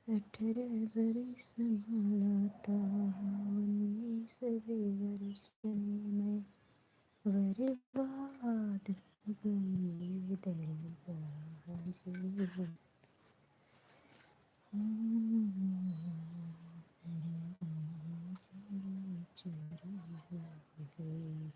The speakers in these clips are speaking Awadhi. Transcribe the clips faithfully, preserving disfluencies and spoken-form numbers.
अठारह बरिस माला ता, उन्नीसवे बरिस में मैं बर्बाद हो गई दरोगा जी। दरोगा जी, चोरी हो गई।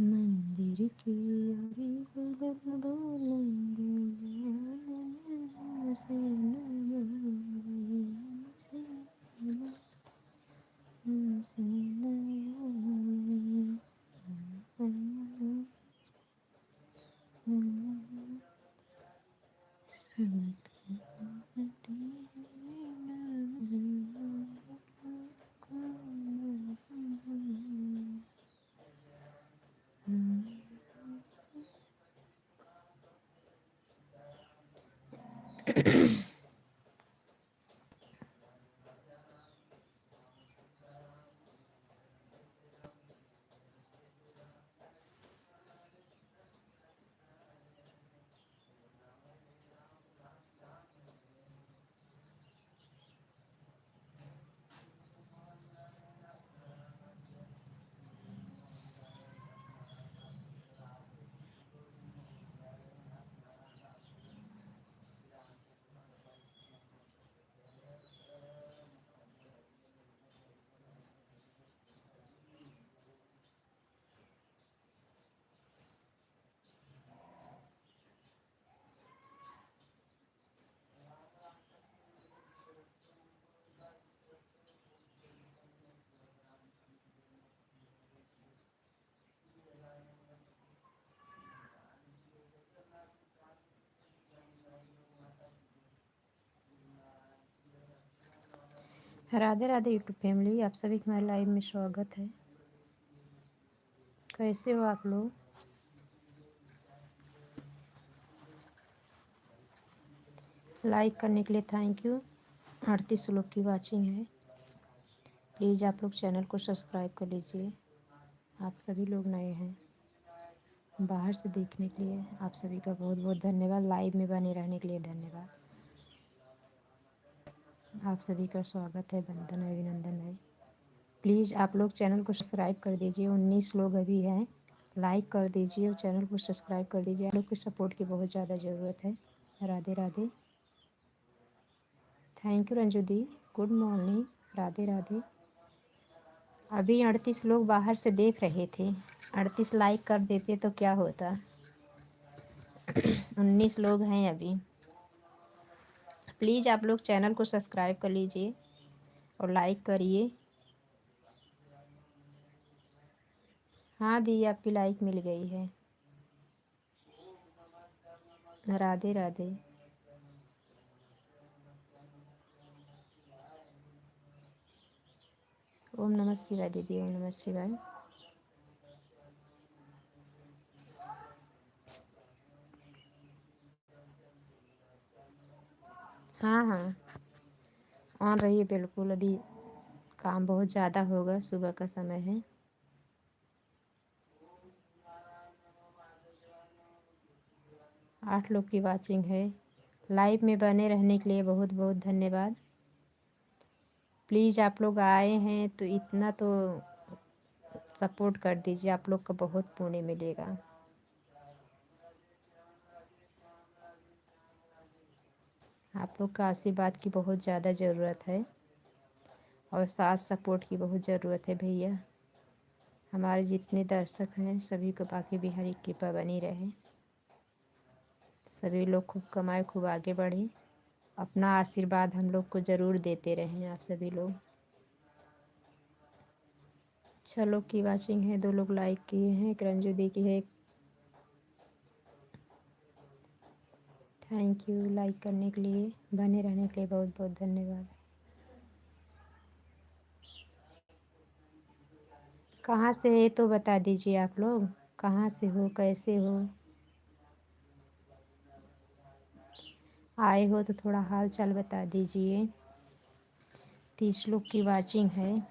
मंदिर की ओर बगल डोलेंगे, जान से न बोलेंगे, से न बोलेंगे। राधे राधे YouTube family, आप सभी के हमारे live में स्वागत है। कैसे हो आप लोग? Like करने के लिए thank you। अड़तीस लोग की watching है, please आप लोग channel को subscribe कर लीजिए। आप सभी लोग नए हैं, बाहर से देखने के लिए आप सभी का बहुत बहुत धन्यवाद। Live में बने रहने के लिए धन्यवाद। आप सभी का स्वागत है, वंदन है, अभिनंदन है। Please आप लोग channel को subscribe कर दीजिए। उन्नीस लोग अभी हैं, like कर दीजिए और channel को subscribe कर दीजिए। आप लोग की support की बहुत ज़्यादा ज़रूरत है। राधे Radhe. Thank you Ranju the, good morning। Radhe राधे। अभी अड़तीस लोग बाहर से देख रहे थे, अड़तीस like कर देते तो क्या होता। उन्नीस लोग हैं अभी। Please आप लोग channel को subscribe कर लीजिए और like करिए। हाँ दी, आपकी like मिल गई है। राधे राधे। ओम नमः शिवाय दीदी, ओम नमः शिवाय। हाँ हाँ, on रहिए बिल्कुल, अभी काम बहुत ज़्यादा होगा, सुबह का समय है। आठ लोग की watching है। Live में बने रहने के लिए बहुत बहुत धन्यवाद। Please आप लोग आए हैं तो इतना तो support कर दीजिए, आप लोग का बहुत पुण्य मिलेगा। आप लोग का आशीर्वाद की बहुत ज़्यादा ज़रूरत है और साथ support की बहुत ज़रूरत है भैया। हमारे जितने दर्शक हैं सभी को बांके बिहारी की कृपा बनी रहे, सभी लोग खूब कमाए, खूब आगे बढ़े, अपना आशीर्वाद हम लोग को ज़रूर देते रहें आप सभी लोग। छह लोग की watching है, दो लोग like किए हैं, एक रंजू दी की है। Thank you like करने के लिए, बने रहने के लिए बहुत बहुत धन्यवाद। कहाँ से है तो बता दीजिए आप लोग, कहाँ से हो, कैसे हो? आए हो तो थोड़ा हाल चाल बता दीजिए। तीस लोग की watching है।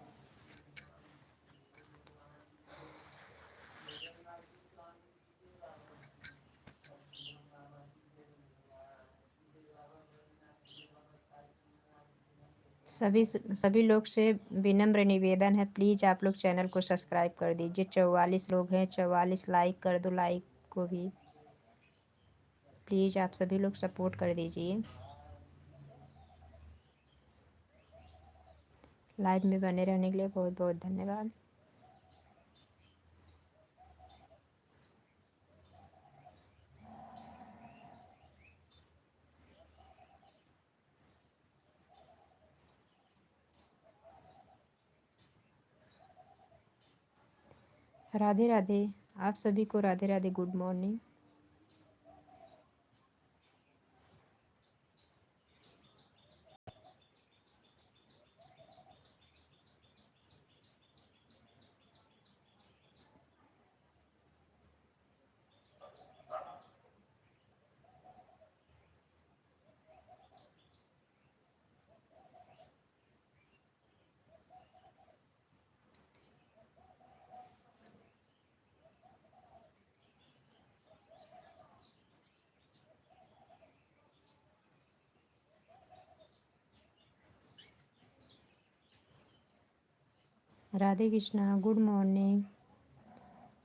सभी, सभी लोग से विनम्र निवेदन है, please आप लोग channel को subscribe कर दीजिए। चौवालीस लोग हैं, चौवालीस like कर दो, like को भी please आप सभी लोग support कर दीजिए। Live में बने रहने के लिए बहुत बहुत धन्यवाद। राधे राधे, आप सभी को राधे Radhe, good morning। Radhe Krishna, good morning।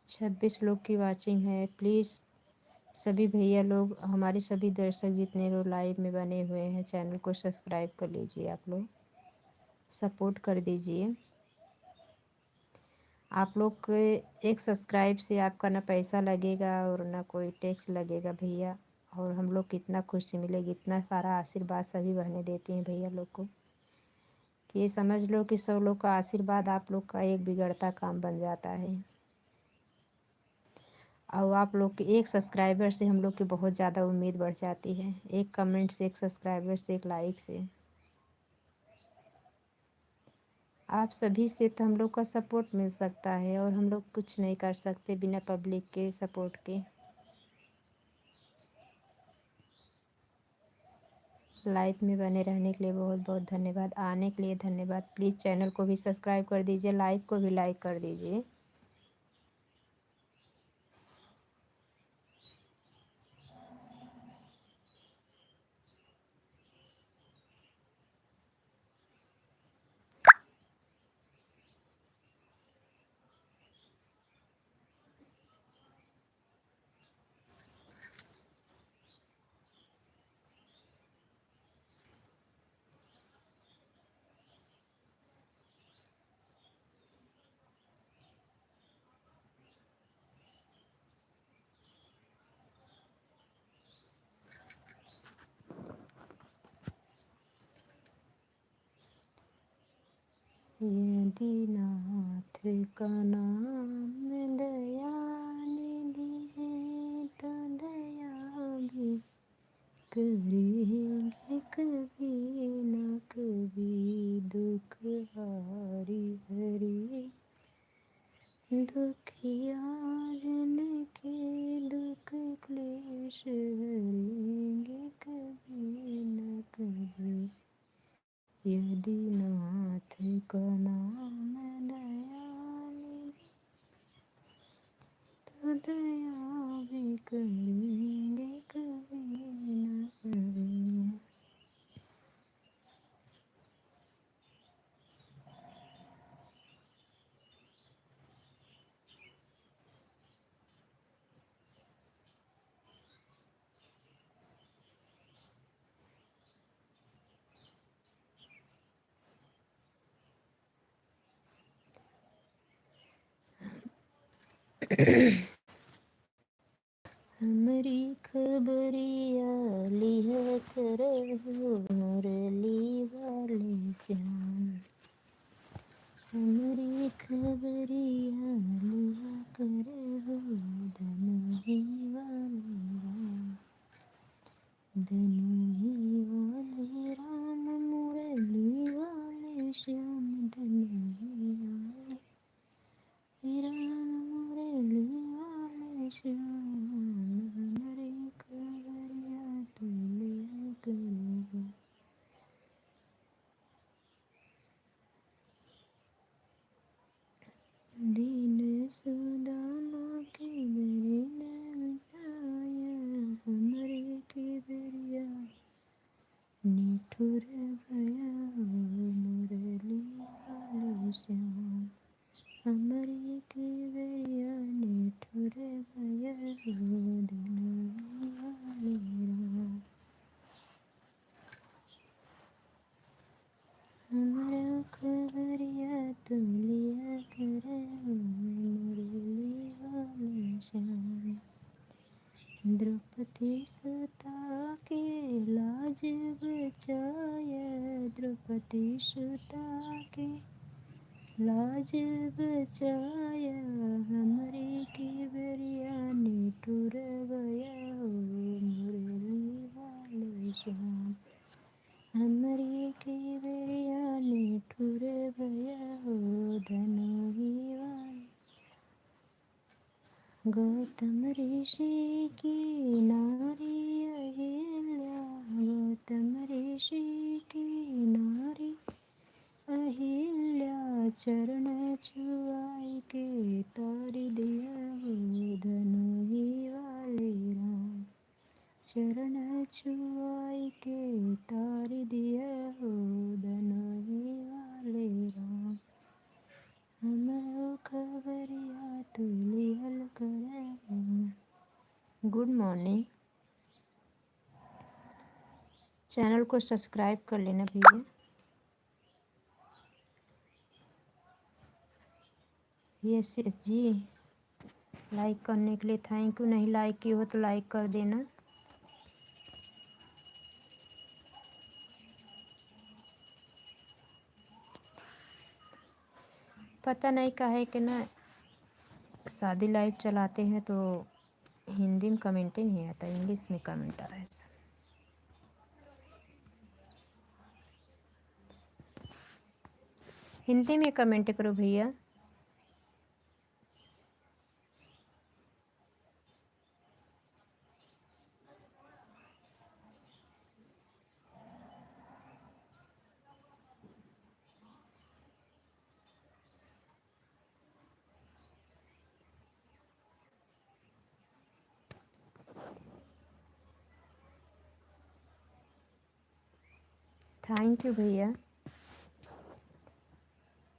छब्बीस लोग की watching है, please सभी भैया लोग, हमारे सभी दर्शक जितने लोग live में बने हुए हैं, channel को subscribe कर लीजिए, आप लोग support कर दीजिए। आप लोग के एक subscribe से आपका ना पैसा लगेगा और ना कोई tax लगेगा भैया, और हम लोग कितना खुशी मिलेगी, इतना सारा आशीर्वाद सभी बहनें देती हैं भैया लोग को, कि ये समझ लो कि सौ लोग का आशीर्वाद आप लोग का एक बिगड़ता काम बन जाता है। और आप लोग के एक subscriber से हम लोग की बहुत ज़्यादा उम्मीद बढ़ जाती है, एक comment से, एक subscriber से, एक like से। आप सभी से तो हम लोग का support मिल सकता है, और हम लोग कुछ नहीं कर सकते बिना public के support के। Live में बने रहने के लिए बहुत बहुत धन्यवाद, आने के लिए धन्यवाद। Please channel को भी subscribe कर दीजिए, live को भी like कर दीजिए। यदि नाथ का नाम दया निधि है, तो दया भी करेंगे कभी ना कभी दुख हारी हरी। दुखिया जन के दुख क्लेश हरेंगे कभी ना कभी। यदि नाथ का नाम दया निधि, तो दया भी करेंगे कभी ना कभी। हमरी खबरिया लिहा करहु मुरली वाले श्याम। हमरी खबरिया लिहा करहु धनुही वाले राम। धनुही वाले राम मुरली वाले श्याम। धनुही वाले राम मुरली वाले श्याम, हमरी खबरिया तू लिहा कर द्रौपदी सुता के लाज बचाया, द्रौपदी सुता के लाज बचाया, हमरी किबरिया निठुरवया हो, मुरली वाले श्याम। हमरी किबरिया निठुरवया हो, धनुही वाले। गौतम ऋषि की नारी अहिल्या, गौतम ऋषि की नारी अहिल्या, चरण छुआई के तारि दिया हो, धनुही वाले राम। चरण छुआई के तारि दिया हो, धनुही वाले राम। हमरो खबरिया तू लिहल कर। Good morning। Channel को subscribe कर लेना भैया। यस यस जी, like करने के लिए thank you। नहीं like किए हो तो like कर देना। पता नहीं काहे के ना, शादी live चलाते हैं तो हिंदी में comment ही नहीं आता, English में comment आ रहा है सब। हिंदी में comment करो भैया। Thank you भैया।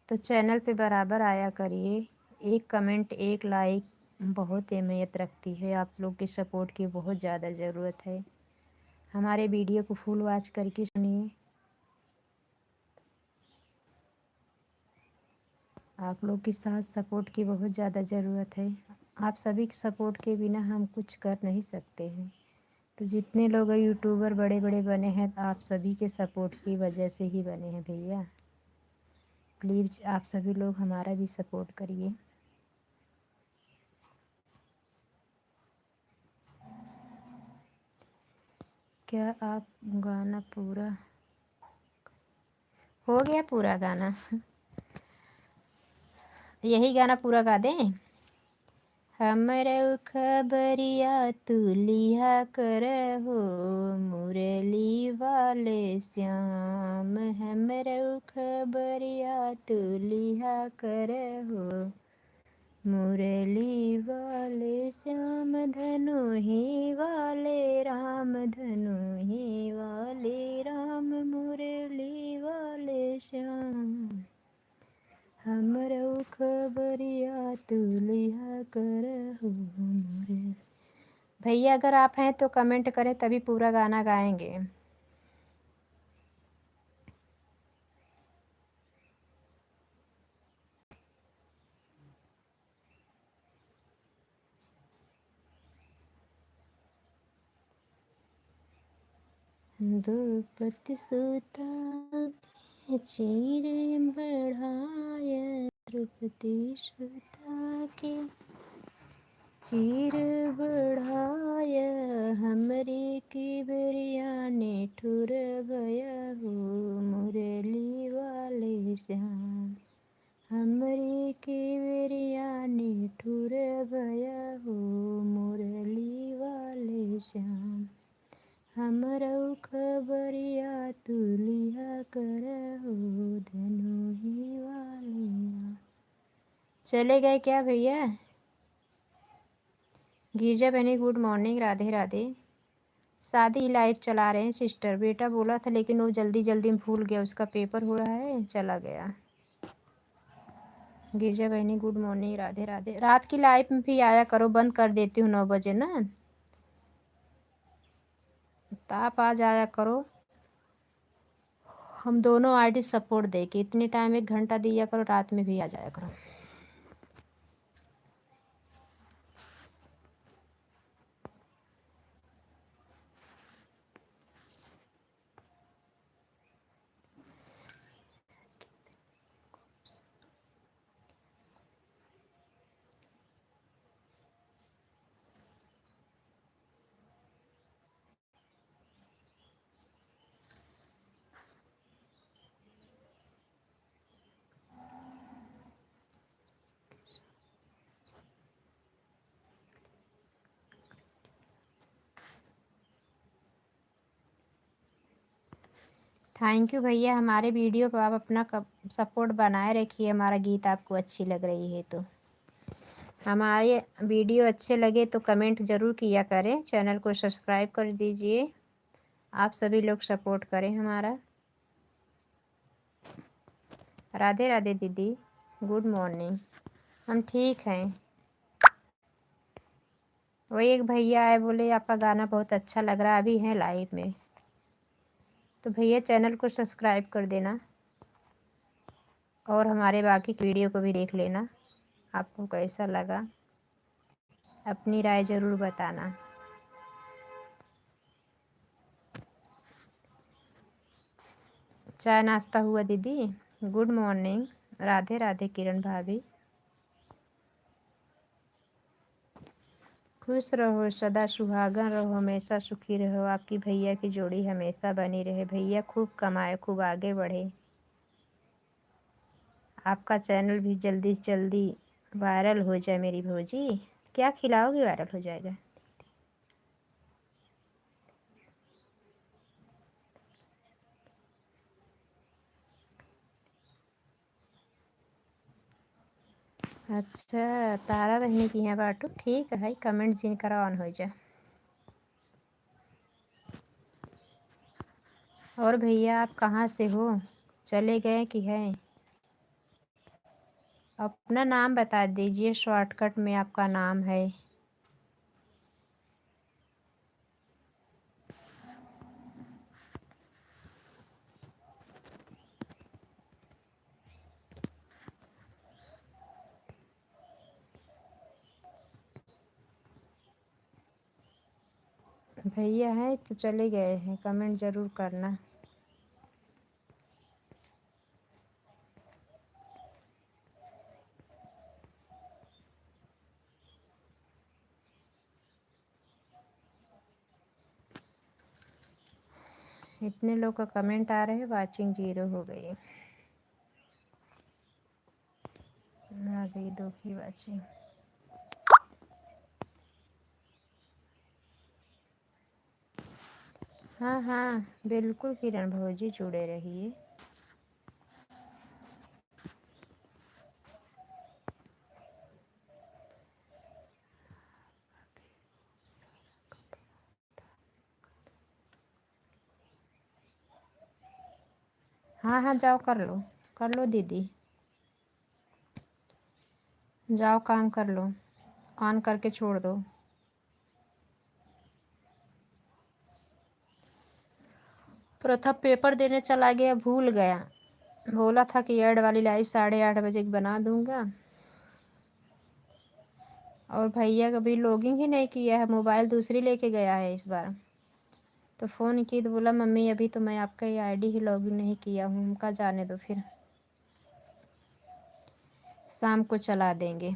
तो channel पे बराबर आया करिए, एक comment, एक like बहुत अहमियत रखती है। आप लोग की support की बहुत ज़्यादा ज़रूरत है। हमारे video को full watch करके सुनिए। आप लोग की साथ support की बहुत ज़्यादा ज़रूरत है। आप सभी की support के बिना हम कुछ कर नहीं सकते हैं। तो जितने लोग YouTuber बड़े-बड़े बने हैं, आप सभी के support की वजह से ही बने हैं भैया। Please आप सभी लोग हमारा भी support करिए। क्या आप गाना पूरा हो गया, पूरा गाना? यही गाना पूरा गा दें। हमरउ खबरिया तू लिहा करहो, मुरली वाले श्याम। हमरउ खबरिया तू लिहा करहो, मुरली वाले श्याम। धनुही वाले राम, धनुही वाले राम, मुरली वाले श्याम। हमरउ खबरिया तू लिहा करहो, मुरली। भैया अगर आप हैं तो comment करें, तभी पूरा गाना गाएंगे। दो पति सुता के चीर बढ़ाय, द्रौपदी सुता के चीर बढ़ाय, हमरी किबरिया निठुरवया हो, मुरली वाले श्याम। हमरी किबरिया निठुरवया हो, मुरली वाले श्याम। हमरउ खबरिया तू लिहा करहो, धनुही वाले राम। चले गए क्या भैया? गिरजा बहनी, good morning, राधे राधे। शादी live चला रहे हैं sister। बेटा बोला था, लेकिन वो जल्दी जल्दी में भूल गया, उसका paper हो रहा है, चला गया। गिरजा बहनी, good morning, राधे राधे। रात की live में भी आया करो, बंद कर देती हूँ नौ बजे ना, तो आप आ जाया करो। हम दोनों ID support दे के इतने time, एक घंटा दिया करो, रात में भी आ जाया करो। Thank you भैया, हमारे video पर आप अपना क-, support बनाए रखिए। हमारा गीत आपको अच्छी लग रही है तो, हमारे video अच्छे लगे तो comment ज़रूर किया करें, channel को subscribe कर दीजिए। आप सभी लोग support करें हमारा। राधे राधे दीदी, good morning। हम ठीक हैं। वो एक भैया आए, बोले, "आपका गाना बहुत अच्छा लग रहा है, अभी हैं live में।" तो भैया, channel को subscribe कर देना और हमारे बाकी video को भी देख लेना। आपको कैसा लगा, अपनी राय ज़रूर बताना। चाय नाश्ता हुआ दीदी? Good morning। राधे राधे किरण भाभी। खुश रहो, सदा सुहागन रहो, हमेशा सुखी रहो। आपकी भैया की जोड़ी हमेशा बनी रहे। भैया खूब कमाए, खूब आगे बढ़े। आपका channel भी जल्दी से जल्दी viral हो जाए मेरी भौजी। क्या खिलाओगी, viral हो जाएगा? अच्छा, तारा बहिनी की यहाँ बाटू, ठीक है, comment जिन करा on हो जा। और भैया, आप कहाँ से हो, चले गए कि है? अपना नाम बता दीजिए, shortcut में आपका नाम है। भैया हैं तो चले गए हैं, comment ज़रूर करना। इतने लोग का comment आ रहे, watching zero हो गई। आ गई दो की watching। हाँ, हाँ, बिल्कुल किरण भौजी, जुड़े रहिए। हाँ, हाँ, जाओ कर लो, कर लो दीदी, जाओ काम कर लो, on करके छोड़ दो। प्रथा paper देने चला गया, भूल गया। बोला था कि ad वाली live साढ़े आठ बजे की बना दूंगा। और भैया कभी logging ही नहीं किया है, mobile दूसरी लेके गया है इस बार। तो phone की तो बोला, "मम्मी, अभी तो मैं आपका ये ID ही login नहीं किया हूँ।" हम कहा, "जाने दो फिर, शाम को चला देंगे।"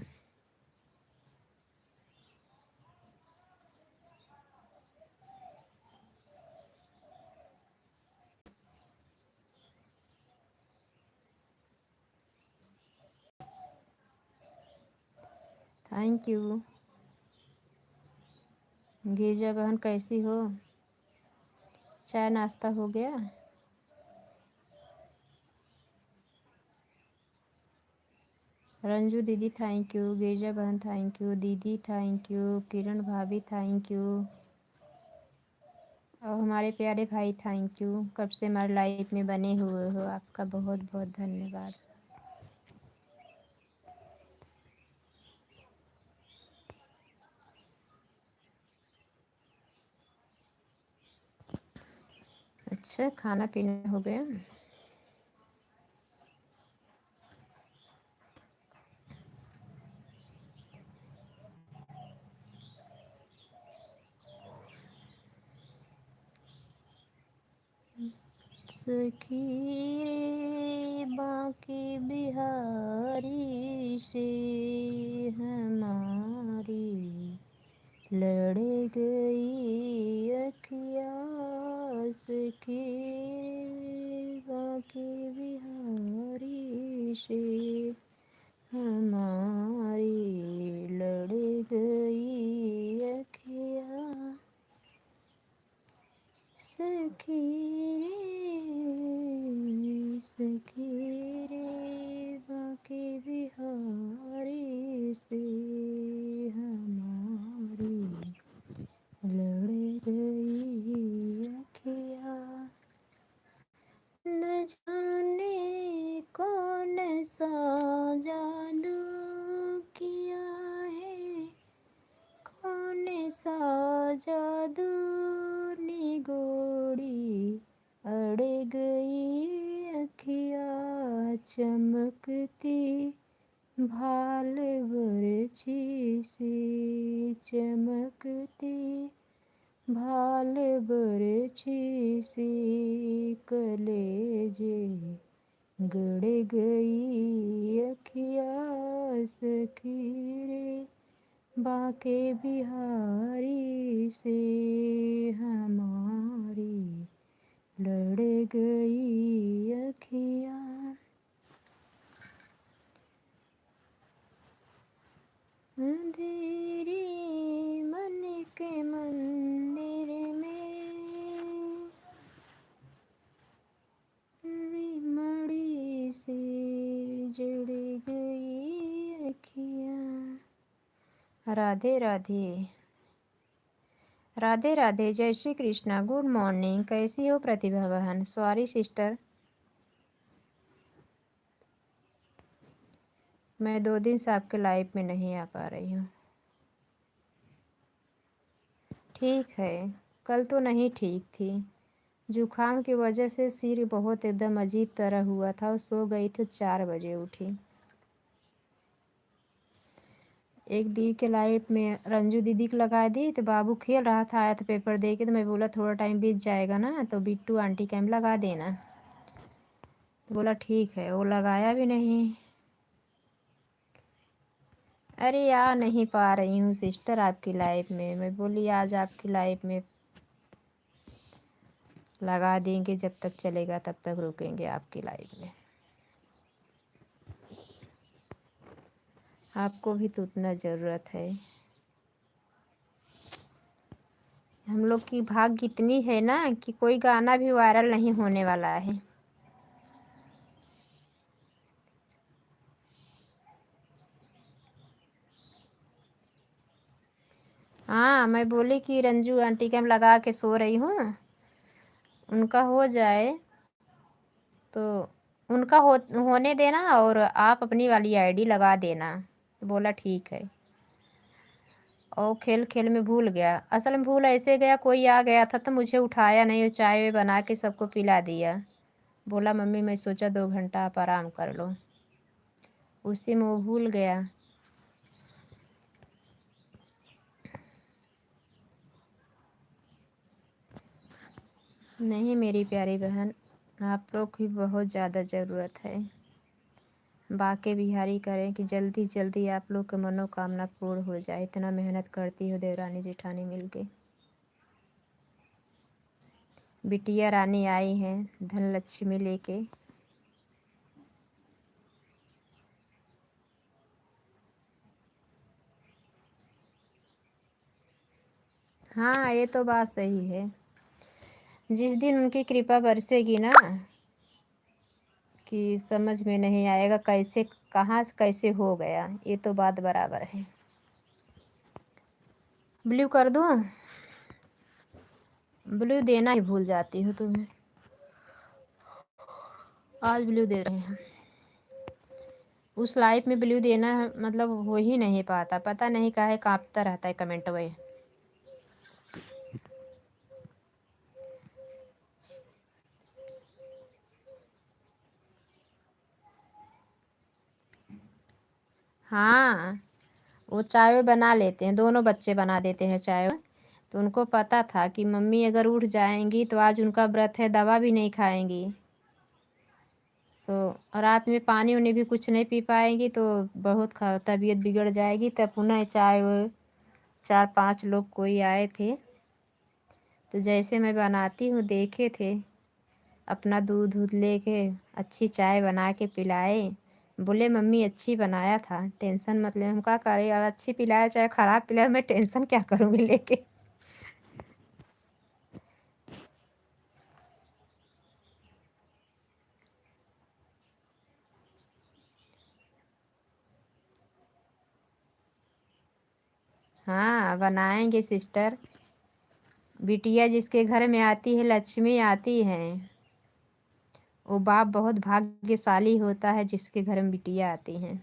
Thank you। गिरजा बहन, कैसी हो? चाय नाश्ता हो गया? रंजू दीदी, thank you। गिरजा बहन, thank you। दीदी, thank you। किरण भाभी, thank you। और हमारे प्यारे भाई, thank you, कब से हमारे live में बने हुए हो, आपका बहुत बहुत धन्यवाद। अच्छा, खाना पीना हो गया? सखी रे, बांके बिहारी से हमारी लड़ गई अखिया। सखी रे, बांके बिहारी से हमारी लड़ गई अखिया। सखी रे, सखी रे, बांके बिहारी से हमारी लड़ गई अखिया। न जाने कौन सा जादू किया है, कौन सा जादू निगोड़ी अड़ गई अखिया। चमकती भाल बरछी से, चमकती भाल बरछी से कलेजे गड़ गई अखिया। सखी रे, बांके बिहारी से हमारी लड़ गई अखिया। अंधेरी मन के मंदिर में रे मड़ी से जुड़ गई अखिया। राधे राधे। राधे राधे, जय श्री कृष्णा, good morning। कैसी हो प्रतिभा बहन? Sorry sister, मैं दो दिन से आपके live में नहीं आ पा रही हूँ। ठीक है, कल तो नहीं ठीक थी, जुकाम की वजह से सिर बहुत एकदम अजीब तरह हुआ था और सो गई थी, चार बजे उठी। एक दी के live में रंजू दीदी के लगा दी, तो बाबू खेल रहा था, आया था paper दे के, तो मैं बोला, "थोड़ा time बीत जाएगा ना, तो बिट्टू aunty के में लगा देना।" तो बोला, "ठीक है।" वो लगाया भी नहीं। अरे, आ नहीं पा रही हूँ sister आपकी live में। मैं बोली, "आज आपकी live में लगा देंगे, जब तक चलेगा तब तक रुकेंगे आपकी live में।" आपको भी तो उतना ज़रूरत है। हम लोग की भाग्य इतनी है ना कि कोई गाना भी viral नहीं होने वाला है। हाँ, मैं बोली कि रंजू aunty के हम लगा के सो रही हूँ, उनका हो जाए तो उनका हो, होने देना और आप अपनी वाली ID लगा देना। तो बोला, "ठीक है।" और खेल खेल में भूल गया। असल में भूल ऐसे गया, कोई आ गया था तो मुझे उठाया नहीं और चाय वाय बना के सबको पिला दिया। बोला, "मम्मी, मैं सोचा दो घंटा आप आराम कर लो।" उसी में वो भूल गया। नहीं मेरी प्यारी बहन, आप लोग की बहुत ज़्यादा ज़रूरत है। बांके बिहारी करें कि जल्दी जल्दी आप लोग के मनोकामना पूर्ण हो जाए। इतना मेहनत करती हो देवरानी जेठानी मिलके। बिटिया रानी आई हैं धनलक्ष्मी लेके। हाँ, ये तो बात सही है। जिस दिन उनकी कृपा बरसेगी ना, कि समझ में नहीं आएगा कैसे, कहाँ से कैसे हो गया, ये तो बात बराबर है। Blue कर दूँ? Blue देना ही भूल जाती हूँ तुम्हें। आज blue दे रहे हैं। उस live में blue देना है, मतलब, हो ही नहीं पाता, पता नहीं काहे कांपता रहता है comment वही। हाँ, वो चाय बना लेते हैं, दोनों बच्चे बना देते हैं चाय। तो उनको पता था कि मम्मी अगर उठ जाएंगी तो आज उनका व्रत है, दवा भी नहीं खाएंगी। तो रात में पानी उनी भी कुछ नहीं पी पाएंगी, तो बहुत ख-, तबीयत बिगड़ जाएगी। तब पुनः चाय वो चार पांच लोग कोई आए थे, तो जैसे मैं बनाती हूँ, देखे थे, अपना दूध दूध लेके अच्छी चाय बना के पिलाए। बोले, "मम्मी, अच्छी बनाया था, tension मत ले।" हम का करे, अब अच्छी पिलाए चाहे खराब पिलाए, मैं tension क्या करूँगी लेके। हाँ, बनाएंगे सिस्टर। बिटिया जिसके घर में आती है, लक्ष्मी आती है। वो बाप बहुत भाग्यशाली होता है जिसके घर में बिटिया आती हैं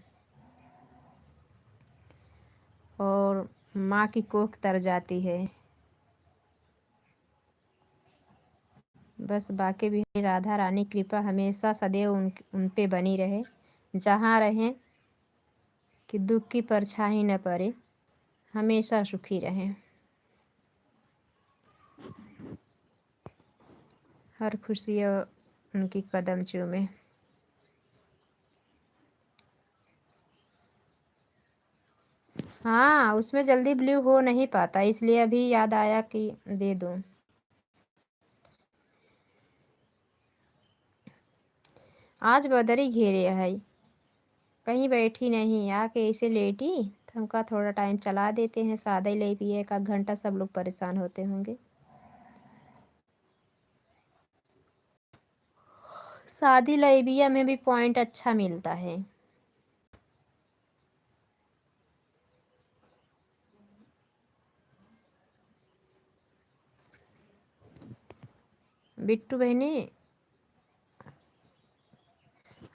और माँ की कोख तर जाती है। बस बांके बिहारी राधा रानी कृपा हमेशा सदैव उन, उन पे बनी रहे, जहाँ रहें कि दुख की परछाई न पड़े, हमेशा सुखी रहें। हर खुशियाँ उनकी कदम चूमे। हाँ, उसमें जल्दी ब्लू हो नहीं पाता, इसलिए अभी याद आया कि दे दूँ। आज बदरी घेरे है, कहीं बैठी नहीं, आके ऐसे लेटी, तो हमका थोड़ा टाइम चला देते हैं, सादा ही ले पिए, एक आध घंटा सब लोग परेशान होते होंगे। सादी लाइबिया में भी पॉइंट अच्छा मिलता है। बिट्टू बहनी,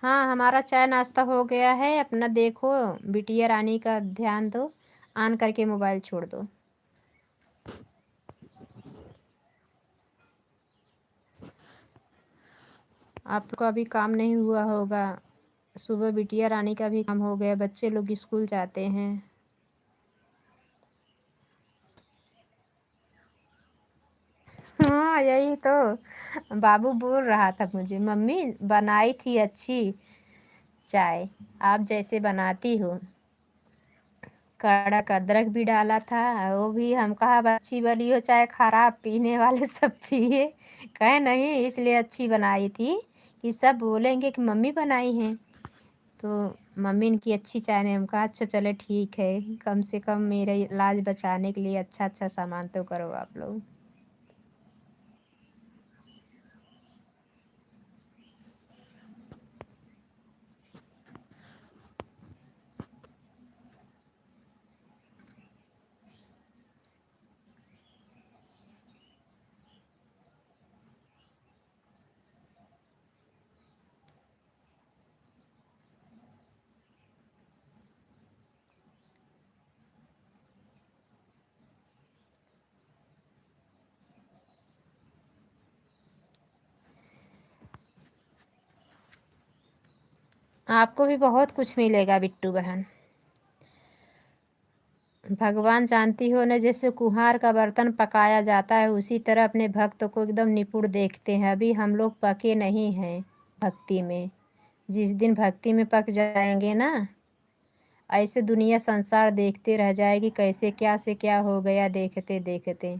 हाँ, हमारा चाय नाश्ता हो गया है। अपना देखो, बिटिया रानी का ध्यान दो, ऑन करके मोबाइल छोड़ दो। आपका भी काम नहीं हुआ होगा। सुबह बिटिया रानी का भी काम हो गया, बच्चे लोग स्कूल जाते हैं। हाँ, यही तो बाबू बोल रहा था मुझे, "मम्मी बनाई थी अच्छी चाय, आप जैसे बनाती हो।" कड़क अदरक भी डाला था, वो भी हम कहा, "अब अच्छी बनी हो चाहे खराब, पीने वाले सब पिए।" कहे, "नहीं, इसलिए अच्छी बनाई थी कि सब बोलेंगे कि मम्मी बनाई हैं।" तो मम्मी इनकी अच्छी चाय ने हम कहा, "अच्छा चलो ठीक है, कम से कम मेरा लाज बचाने के लिए अच्छा अच्छा सामान तो करो आप लोग।" आपको भी बहुत कुछ मिलेगा बिट्टू बहन। भगवान जानती हो ना, जैसे कुम्हार का बर्तन पकाया जाता है, उसी तरह अपने भक्त को एकदम निपुण देखते हैं। अभी हम लोग पके नहीं हैं भक्ति में, जिस दिन भक्ति में पक जाएंगे ना, ऐसे दुनिया संसार देखते रह जाएगी, कैसे क्या से क्या हो गया देखते देखते।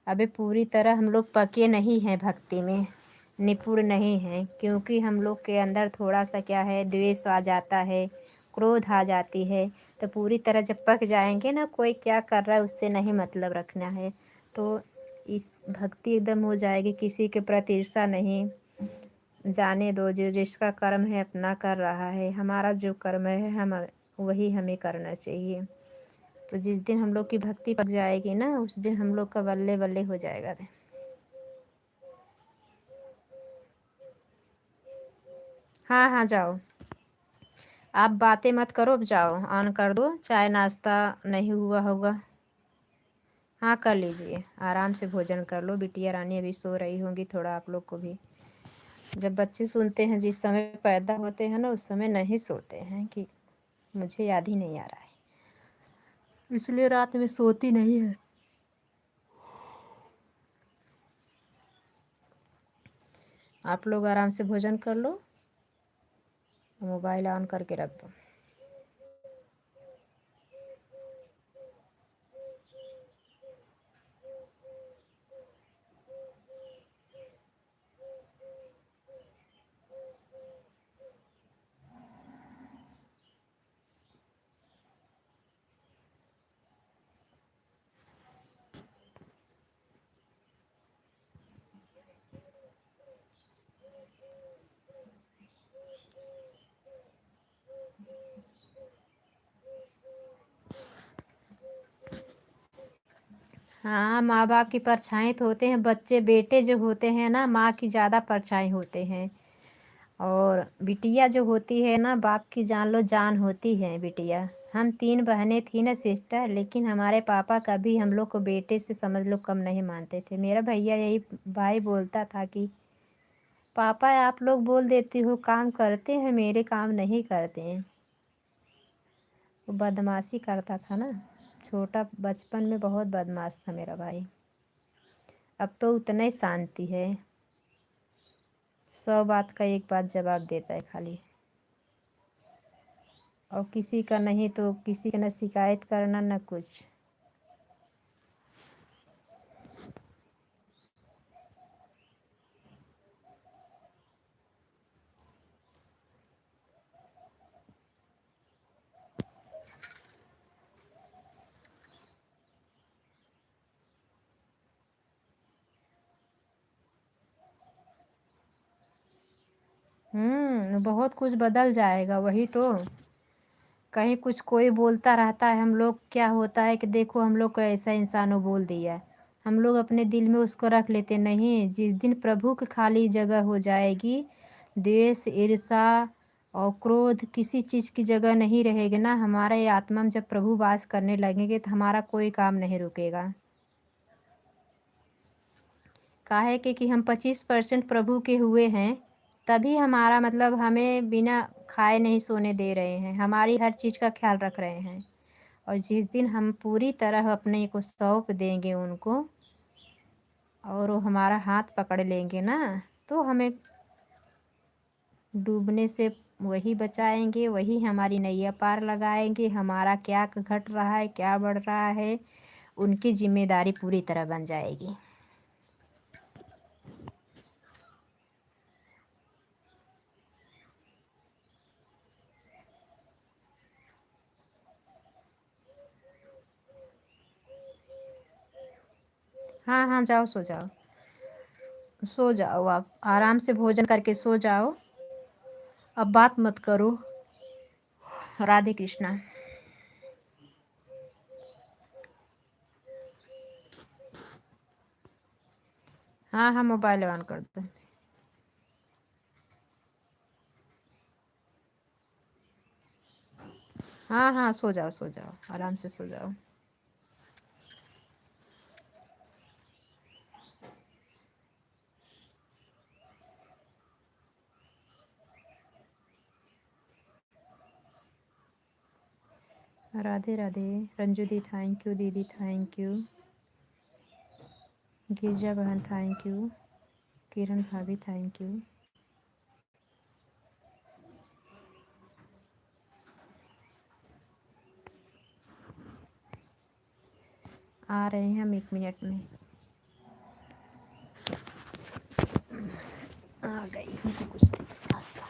अबे पूरी तरह हम लोग पके नहीं हैं भक्ति में, निपुण नहीं हैं, क्योंकि हम लोग के अंदर थोड़ा सा क्या है, द्वेष आ जाता है, क्रोध आ जाती है। तो पूरी तरह जब पक जाएंगे ना, कोई क्या कर रहा है उससे नहीं मतलब रखना है। तो इस भक्ति एकदम हो जाएगी, किसी के प्रति ईर्ष्या नहीं। जाने दो, जो जिसका कर्म है अपना कर रहा है, हमारा जो कर्म है हम, वही हमें करना चाहिए। तो जिस दिन हम लोग की भक्ति पक जाएगी ना, उस दिन हम लोग का बल्ले बल्ले हो जाएगा। हाँ हाँ, जाओ, आप बातें मत करो, अब जाओ, ऑन कर दो, चाय नाश्ता नहीं हुआ होगा। हाँ, कर लीजिए, आराम से भोजन कर लो। बिटिया रानी अभी सो रही होंगी, थोड़ा आप लोग को भी, जब बच्चे सुनते हैं, जिस समय पैदा होते हैं ना, उस समय नहीं सोते हैं, कि मुझे याद ही नहीं आ रहा है, इसलिए रात में सोती नहीं है। आप लोग आराम से भोजन कर लो, मोबाइल ऑन करके रख दो। हाँ, माँ बाप की परछाई तो होते हैं बच्चे, बेटे जो होते हैं ना, माँ की ज़्यादा परछाई होते हैं। और बिटिया जो होती है ना, बाप की जान लो जान होती है बिटिया। हम तीन बहनें थी ना सिस्टर, लेकिन हमारे पापा कभी हम लोग को बेटे से समझ लो कम नहीं मानते थे। मेरा भैया यही, भाई बोलता था कि पापा आप लोग बोल देती हो काम करते हैं, मेरे काम नहीं करते हैं। वो बदमाशी करता था ना, छोटा बचपन में बहुत बदमाश था मेरा भाई। अब तो उतना ही शांति है, सौ बात का एक बात जवाब देता है खाली। और किसी का नहीं तो किसी का ना शिकायत करना ना कुछ। हम्म, बहुत कुछ बदल जाएगा, वही तो। कहीं कुछ कोई बोलता रहता है, हम लोग क्या होता है कि देखो हम लोग को ऐसा इंसान वो बोल दिया, हम लोग अपने दिल में उसको रख लेते। नहीं, जिस दिन प्रभु के खाली जगह हो जाएगी, द्वेष, ईर्षा और क्रोध, किसी चीज़ की जगह नहीं रहेगी ना। हमारे आत्मा में जब प्रभु वास करने लगेंगे तो हमारा कोई काम नहीं रुकेगा। काहे के कि हम पच्चीस परसेंट प्रभु के हुए हैं, तभी हमारा मतलब हमें बिना खाए नहीं सोने दे रहे हैं, हमारी हर चीज़ का ख्याल रख रहे हैं। और जिस दिन हम पूरी तरह अपने को सौंप देंगे उनको और वो हमारा हाथ पकड़ लेंगे ना, तो हमें डूबने से वही बचाएंगे, वही हमारी नैया पार लगाएंगे। हमारा क्या घट रहा है, क्या बढ़ रहा है, उनकी जिम्मेदारी पूरी तरह बन जाएगी। हाँ, हाँ, जाओ, सो जाओ। सो जाओ आप, आराम से भोजन करके सो जाओ। अब बात मत करो। राधे कृष्णा। हाँ, हाँ, मोबाइल on कर दो। हाँ, हाँ, सो जाओ, सो जाओ, आराम से सो जाओ। राधे राधे। रंजू दी, thank you दीदी, thank you। गिरजा बहन, thank you। किरण भाभी, thank you। आ रहे हैं हम एक मिनट में। आ गई। कुछ नाश्ता।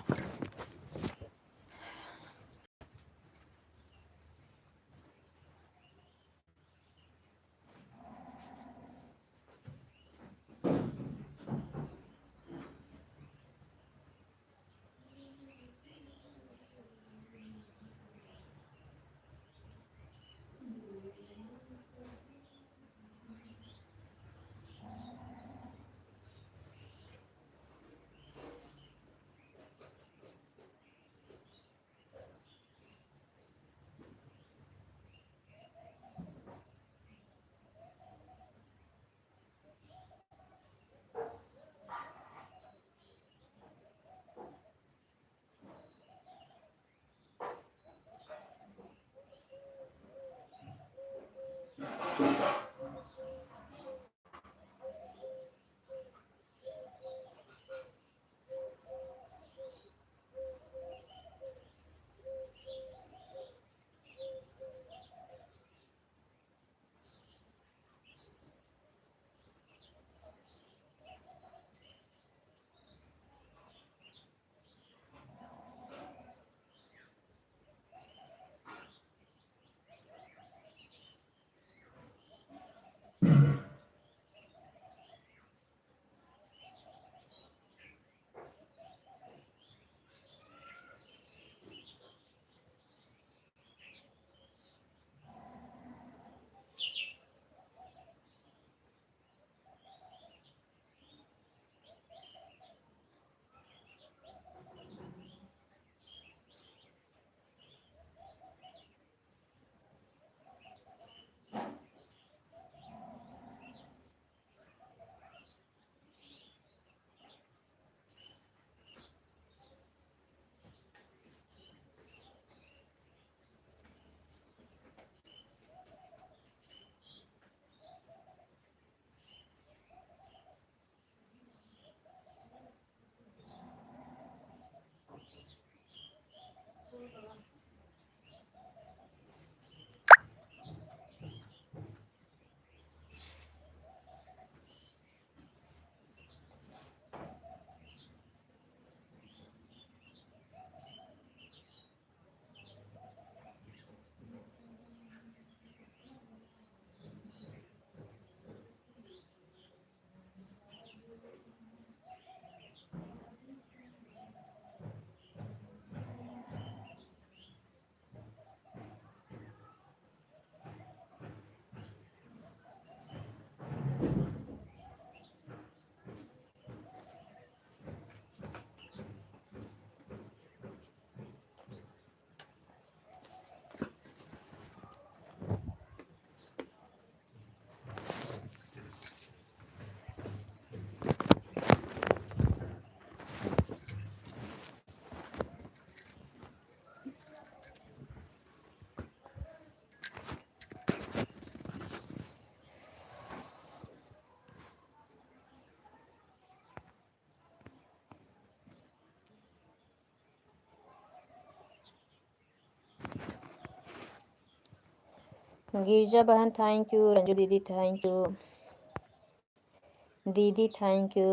गिरजा बहन, thank you। रंजू दीदी, thank you। दीदी, thank you।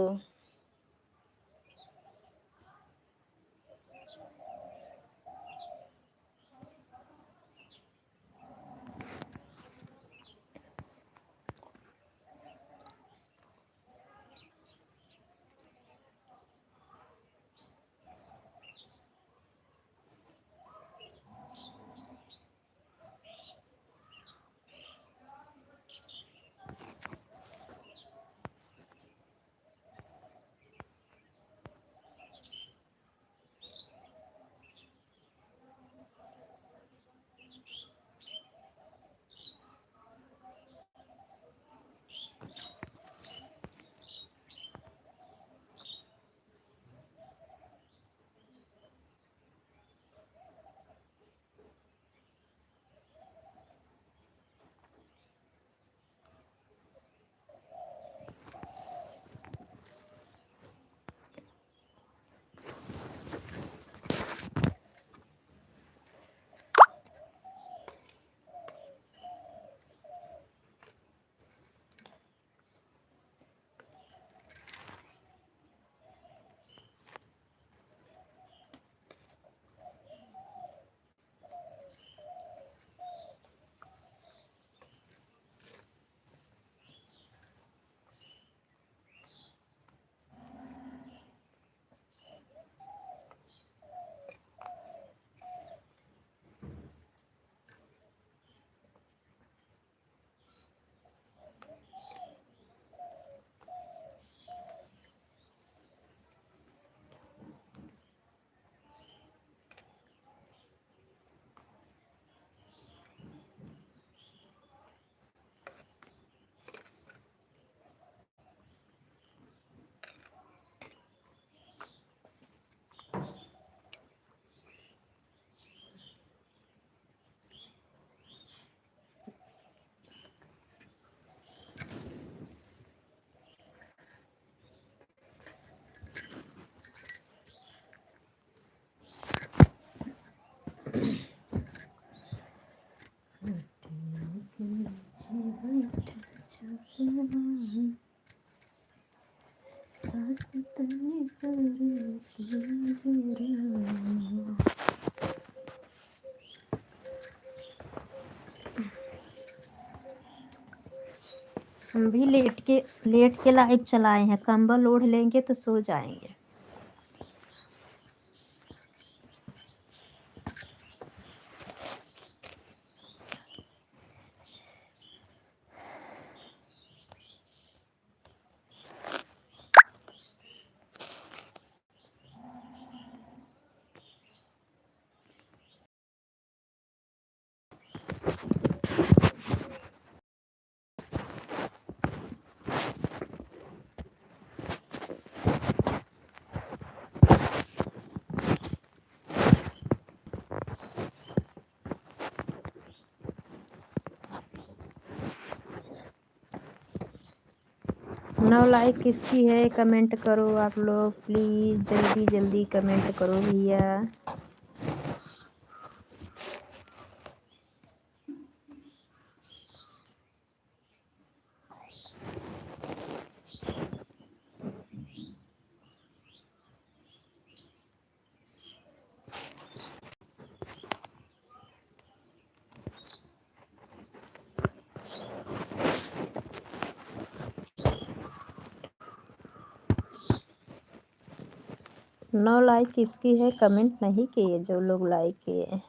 हम भी लेट के, लेट के लाइव चलाए हैं, कंबल ओढ़ लेंगे तो सो जाएंगे। नौ लाइक किसकी है, कमेंट करो आप लोग प्लीज, जल्दी जल्दी कमेंट करो भैया। नौ लाइक किसकी है, कमेंट नहीं किए जो लोग लाइक किए।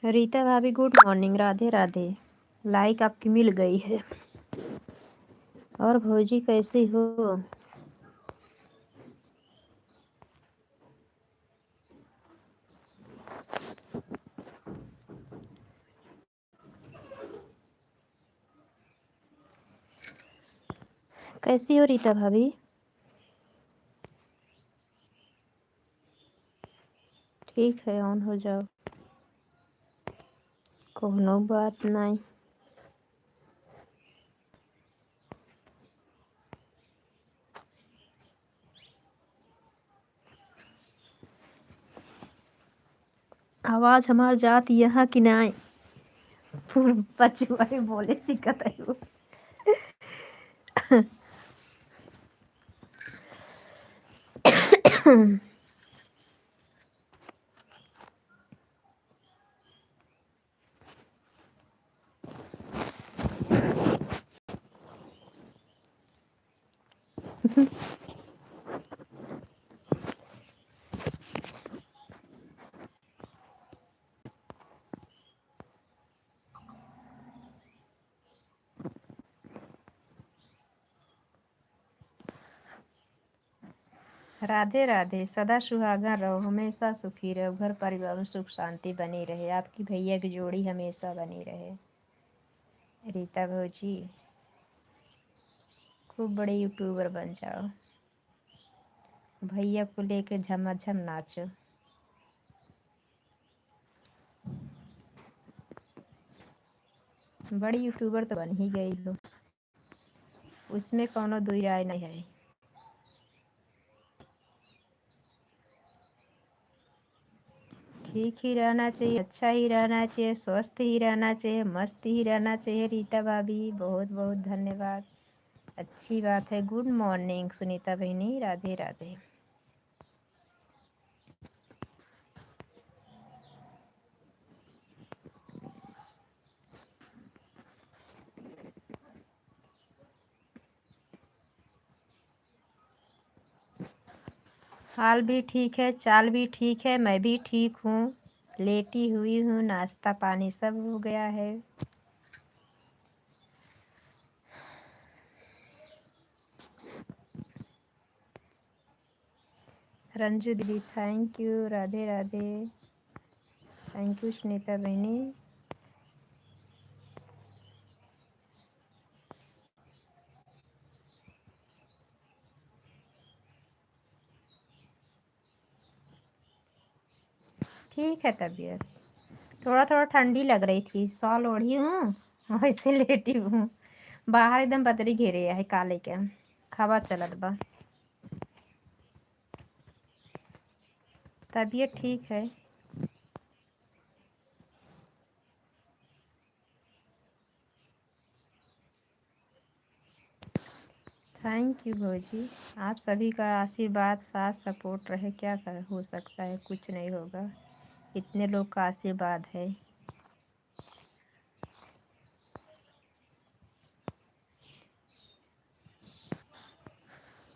रीता भाभी, good morning, राधे राधे। Like आपकी मिल गई है। और भौजी, कैसी हो? कैसी हो रीता भाभी? ठीक है, on हो जाओ, कोनो बात नहीं। आवाज हमार जात यहाँ कि नाई? पूर्व पछुआई बोले सिकत है वो। राधे राधे, सदा सुहागन रहो, हमेशा सुखी रहो, घर परिवार में सुख शांति बनी रहे, आपकी भैया की जोड़ी हमेशा बनी रहे। रीता भौजी, खूब बड़े YouTuber बन जाओ, भैया को लेके झमाझम नाचो। बड़ी YouTuber तो बन ही गई हो, उसमें कौनो दुई राय नहीं है। ठीक ही रहना चाहिए, अच्छा ही रहना चाहिए, स्वस्थ ही रहना चाहिए, मस्त ही रहना चाहिए। रीता भाभी, बहुत बहुत धन्यवाद, अच्छी बात है। Good morning सुनीता बहनी, राधे राधे। हाल भी ठीक है, चाल भी ठीक है, मैं भी ठीक हूँ, लेटी हुई हूँ, नाश्ता पानी सब हो गया है। रंजू दीदी, thank you, Radhe Radhe. Thank you Sunita बहनी। ठीक है तबीयत, थोड़ा थोड़ा ठंडी लग रही थी, शॉल ओढ़ी हूँ, वैसे लेटी हूँ। बाहर एकदम बदरी घेरे है काले के, हवा चलत बा। तबीयत ठीक है। Thank you भौजी, आप सभी का आशीर्वाद, साथ support रहे, क्या कर, हो सकता है, कुछ नहीं होगा, इतने लोग का आशीर्वाद है।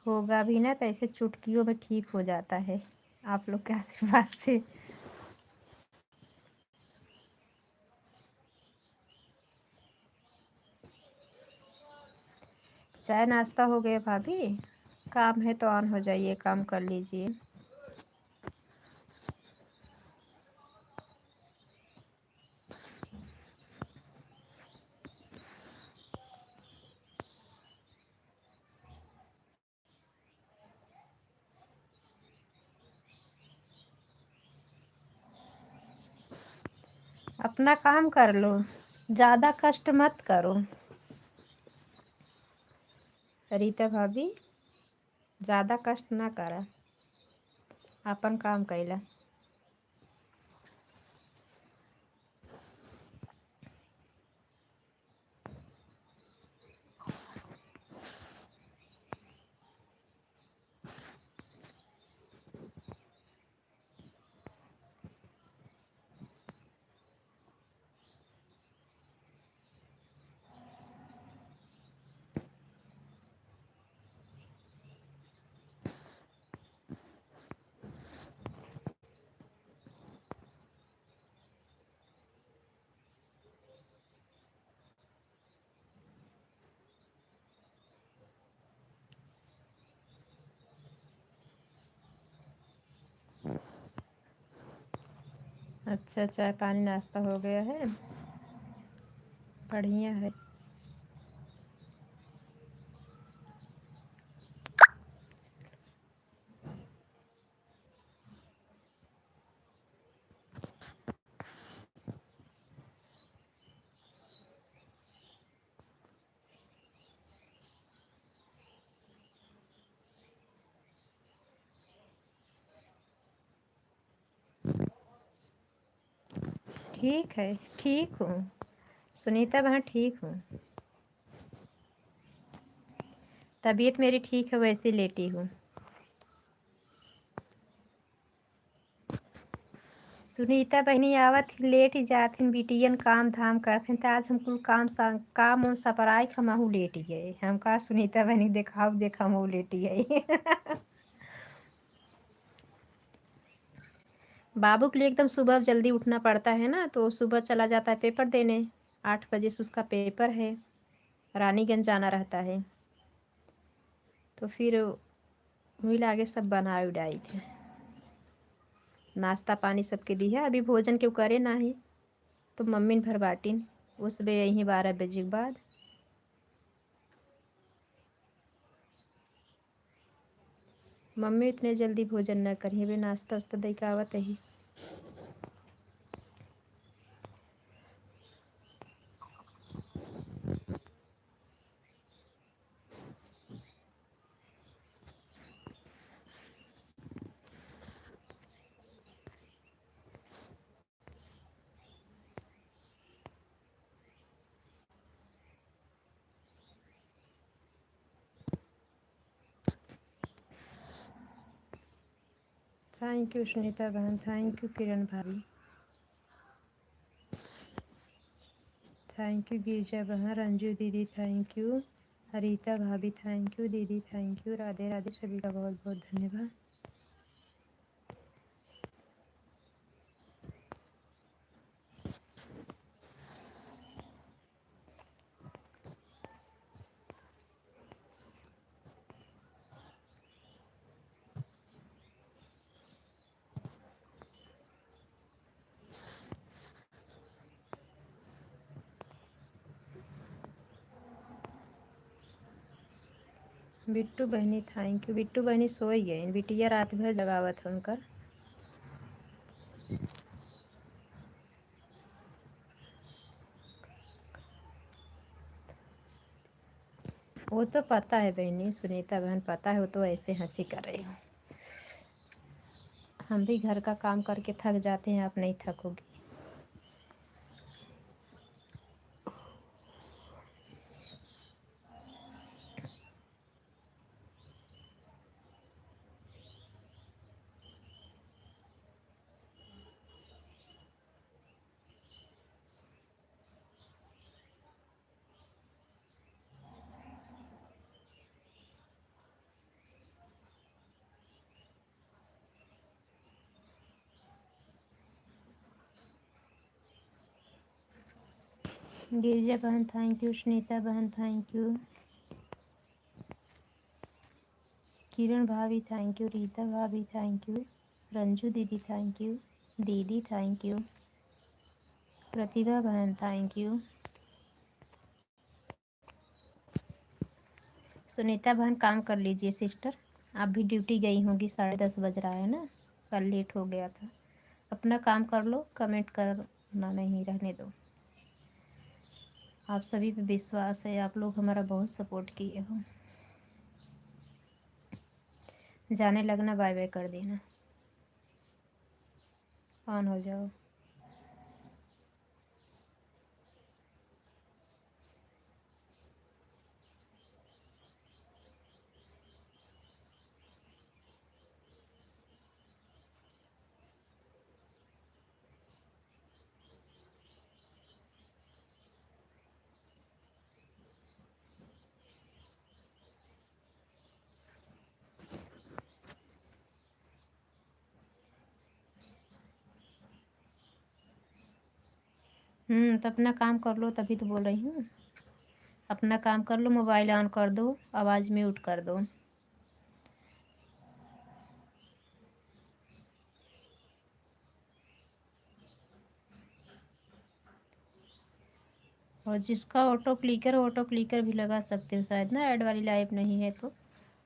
होगा भी ना तो ऐसे चुटकियों में ठीक हो जाता है आप लोग के आशीर्वाद से। चाय नाश्ता हो गया भाभी? काम है तो on हो जाइए, काम कर लीजिए। अपना काम कर लो, ज्यादा कष्ट मत करो। रीता भाभी, ज्यादा कष्ट ना करा, अपन काम कैला। अच्छा, चाय पानी नाश्ता हो गया है, बढ़िया है। ठीक है, ठीक हूँ सुनीता बहन, ठीक हूँ। तबीयत मेरी ठीक है, वैसे लेटी हूँ। सुनीता बहनी आवत ही लेट ही जात हिन, बिटियन काम धाम करत हिन, त आज हम कुल काम सा-, काम उम सपराई के हमहू लेट गए। हम कहा सुनीता बहनी देखाओ, देखा हमहू लेट गए। बाबू के लिए एकदम सुबह जल्दी उठना पड़ता है ना, तो सुबह चला जाता है पेपर देने, आठ बजे से उसका पेपर है, रानीगंज जाना रहता है। तो फिर वही लागे सब बनाए उड़ाई थे, नाश्ता पानी सबके दिया। अभी भोजन के करे ना ही, तो मम्मी भर बाटिन, वो सबे यहीं बारह बजे के बाद। मम्मी इतने जल्दी भोजन न करी, अबे नाश्ता उस्ता दे के आवत ही। Thank you सुनीता बहन, thank you किरण भाभी, thank you गिरिजा बहन, रंजू दीदी thank you, हरिता भाभी thank you, दीदी thank you, राधे राधे, सभी का बहुत बहुत धन्यवाद। बिट्टू बहनी thank you। बिट्टू बहनी सोई गई, बिटिया रात भर जगावत है उनकर। वो तो पता है बहनी, सुनीता बहन पता है, वो तो ऐसे हंसी कर रही हो। हम भी घर का काम करके थक जाते हैं, आप नहीं थकोगी। गिरिजा बहन thank you, सुनीता बहन thank you, किरण भाभी thank you, रीता भाभी thank you, रंजू दीदी thank you, दीदी thank you, प्रतिभा बहन thank you। सुनीता बहन, काम कर लीजिए सिस्टर, आप भी ड्यूटी गई होंगी, साढ़े दस बज रहा है ना, कल लेट हो गया था। अपना काम कर लो, कमेंट करना नहीं, रहने दो। आप सभी पे विश्वास है, आप लोग हमारा बहुत सपोर्ट किए हो। जाने लगना, बाय बाय कर देना, ऑन हो जाओ। हम्म, तो अपना काम कर लो, तभी तो बोल रही हूँ। अपना काम कर लो, मोबाइल ऑन कर दो, आवाज़ म्यूट कर दो। और जिसका ऑटो क्लिकर, ऑटो क्लिकर भी लगा सकते हो शायद ना, ऐड वाली लाइव नहीं है तो।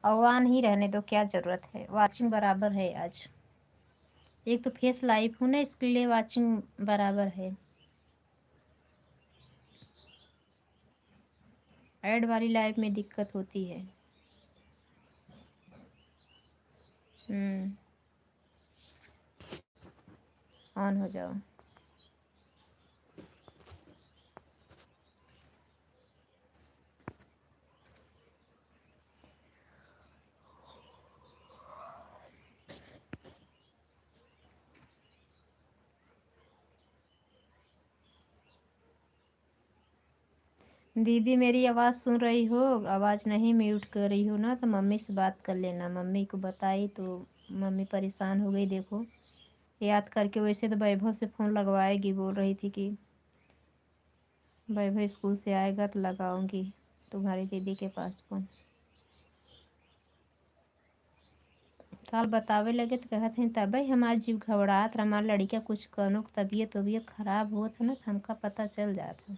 और वहाँ नहीं रहने दो, क्या ज़रूरत है, वाचिंग बराबर है आज। एक तो फेस लाइव हूँ ना, इसके लिए वाचिंग बराबर है। ऐड वाली लाइव में दिक्कत होती है। हम्म, ऑन हो जाओ। दीदी, मेरी आवाज़ सुन रही हो? आवाज़ नहीं म्यूट कर रही हो ना, तो मम्मी से बात कर लेना। मम्मी को बताई तो मम्मी परेशान हो गई। देखो, याद करके, वैसे तो वैभव से फ़ोन लगवाएगी, बोल रही थी कि वैभव स्कूल से आएगा तो लगाऊंगी तुम्हारी दीदी के पास फ़ोन। काल बतावे लगे तो कहत हैं, तबे हमार जीव घबरात रहा, हमार लड़िका कुछ कनो तबीयत वबीयत खराब होत है ना, तो हमका पता चल जात है।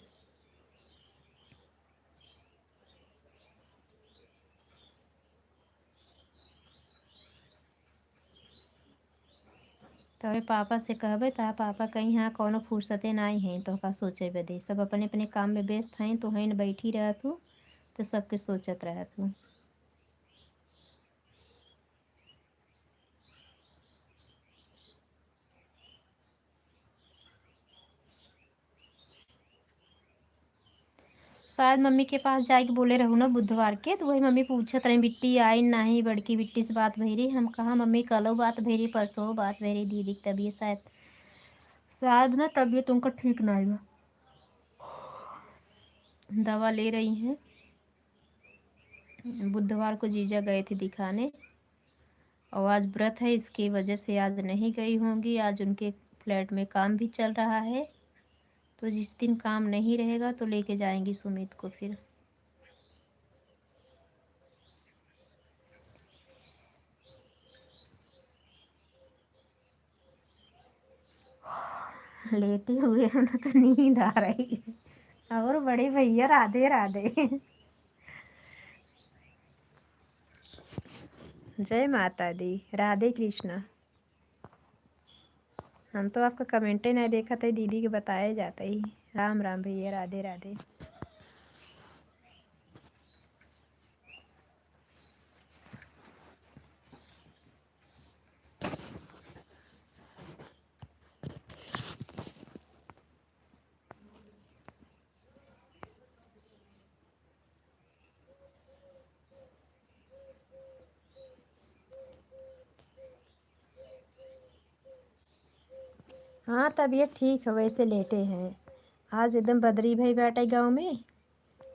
तोहरे पापा से कहबे, तोहार पापा कहीं, हाँ, कौनो फुर्सते नाई है तोहका सोचे बदे। सब अपने अपने काम में व्यस्त हैं, तो हैं बैठी रहत हूँ, तो सबके सोचत रहत हूँ। शायद मम्मी के पास जाए के बोले रहू ना बुधवार के, तो वही मम्मी पूछत रही, "बिट्टी आई नहीं?" बड़की बिट्टी से बात भई रही। हम कहा, "मम्मी, कलो बात भई रही, परसों बात भई रही, दीदी की तबीयत शायद, शायद ना तबीयत उनका ठीक नहीं बा।" दवा ले रही हैं। बुधवार को जीजा गए थे दिखाने, और आज व्रत है, इसकी वजह से आज नहीं गई होंगी। आज उनके फ्लैट में काम भी चल रहा है, तो जिस दिन काम नहीं रहेगा तो लेके जाएंगी सुमित को फिर। लेटे हुए हैं ना, तो नींद आ रही है। और बड़े भैया, राधे राधे। जय माता दी, राधे कृष्णा। हम तो आपका कमेंटे नहीं देखा था, दीदी के बताए जाता ही। राम राम भैया, राधे राधे। हाँ, तबीयत ठीक है, वैसे लेटे हैं। आज एकदम बदरी भई बाटे गाँव में,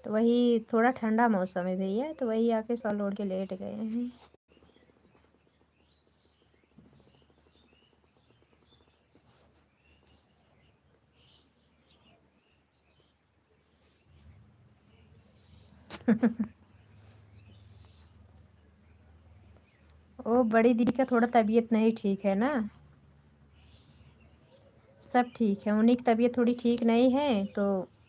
तो वही थोड़ा ठंडा मौसम है भैया, तो वही आके शॉल ओढ़ के लेट गए हैं। ओ, बड़ी दीदी का थोड़ा तबीयत नहीं ठीक है ना। सब ठीक है, उन्हीं की तबीयत थोड़ी ठीक नहीं है, तो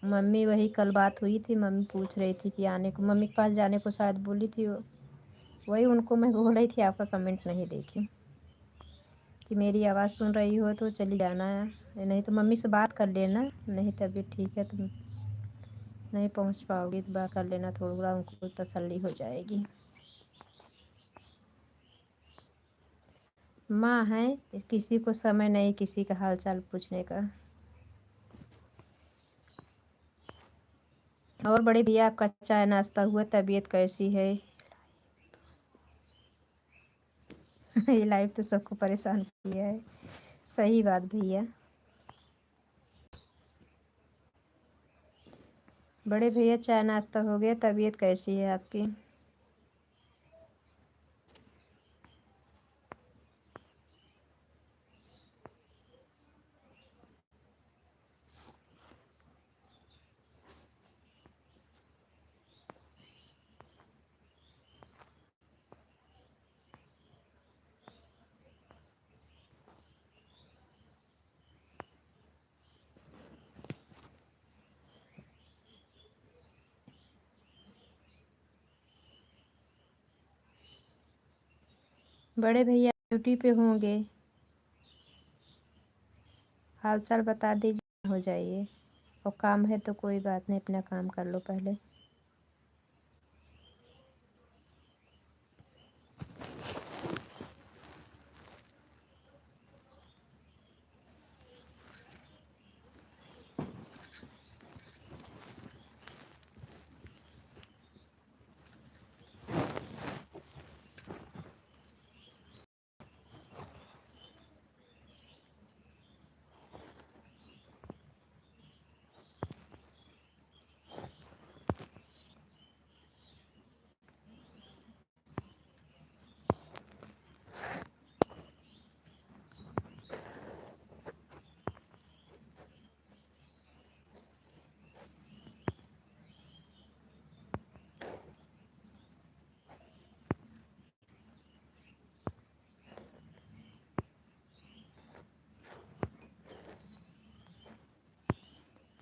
मम्मी, वही कल बात हुई थी, मम्मी पूछ रही थी कि आने को, मम्मी के पास जाने को शायद बोली थी वो। वही उनको मैं बोल रही थी, आपका कमेंट नहीं देखी कि मेरी आवाज़ सुन रही हो तो चली जाना है, नहीं तो मम्मी से बात कर लेना, नहीं तबीयत ठीक है तो नहीं पहुँच पाओगी, तो बात कर लेना, थोड़ा उनको तसल्ली हो जाएगी। माँ है, किसी को समय नहीं किसी का हाल चाल पूछने का। और बड़े भैया, आपका चाय नाश्ता हुआ, तबीयत कैसी है? ये लाइफ तो सबको परेशान किया है। सही बात भैया। बड़े भैया, चाय नाश्ता हो गया, तबीयत कैसी है आपकी? बड़े भैया ड्यूटी पे होंगे, हालचाल बता दीजिए, हो जाइए। और काम है तो कोई बात नहीं, अपना काम कर लो पहले।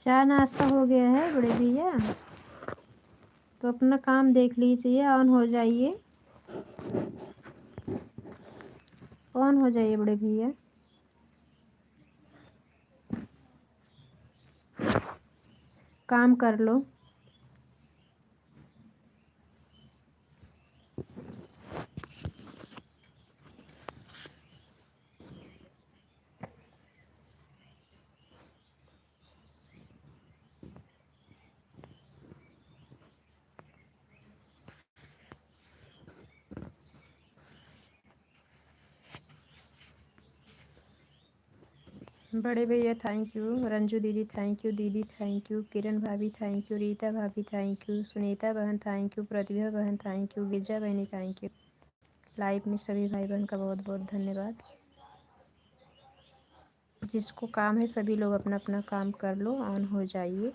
चाय नाश्ता हो गया है बड़े भैया, तो अपना काम देख लीजिए, ऑन हो जाइए, ऑन हो जाइए बड़े भैया, काम कर लो। बड़े भैया thank you, रंजू दीदी thank you, दीदी thank you, किरण भाभी thank you, रीता भाभी thank you, सुनीता बहन thank you, प्रतिभा बहन thank you, गिरजा बहनी thank you। लाइव में सभी भाई बहन का बहुत बहुत धन्यवाद। जिसको काम है सभी लोग अपना अपना काम कर लो, ऑन हो जाइए।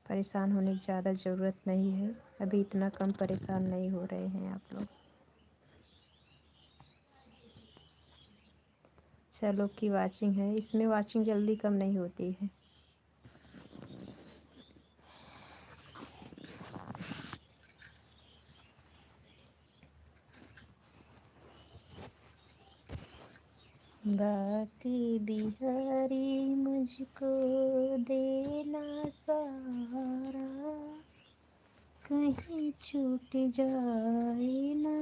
परेशान होने की ज़्यादा ज़रूरत नहीं है, अभी इतना कम परेशान नहीं हो रहे हैं आप लोग। चलो की वाचिंग है, इसमें वाचिंग जल्दी कम नहीं होती है। बाकी बिहारी मुझको देना सहारा, कहीं छूट जाए ना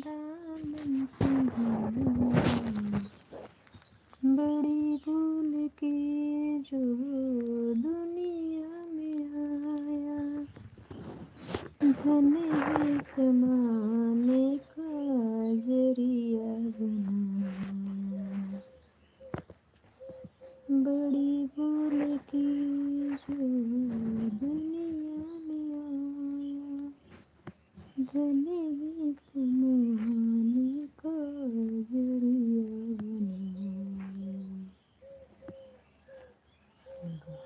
दामन तुम्हारा। बड़ी भूल की जो दुनिया में आया, धन है कमाने का जरिया बनाया। बड़ी भूल की जो दुनिया में आया, धन है कमाने का जरिया बनाया।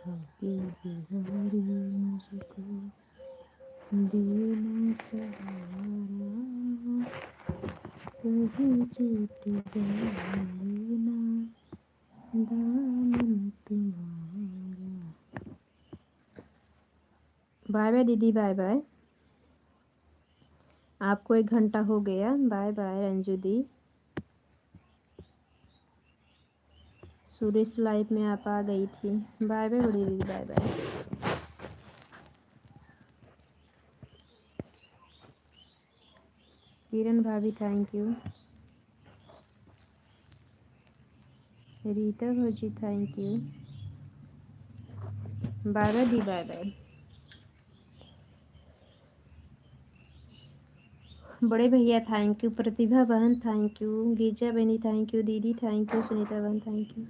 बाकी बिहारी मुझको देना सहारा, कभी छूट जाए ना दामन तुम्हारा। बाय बाय दीदी, बाय बाय। आपको एक घंटा हो गया। बाय बाय रंजू दी। सुरेश लाइव में आप आ गई थी। बाय बाय बड़ी दीदी, बाय बाय। किरण भाभी thank you। रीता भौजी thank you। बाय बाय दी, बाय बाय। बड़े भैया thank you, प्रतिभा बहन thank you, गिरजा बहनी thank you, दीदी thank you, सुनीता बहन thank you,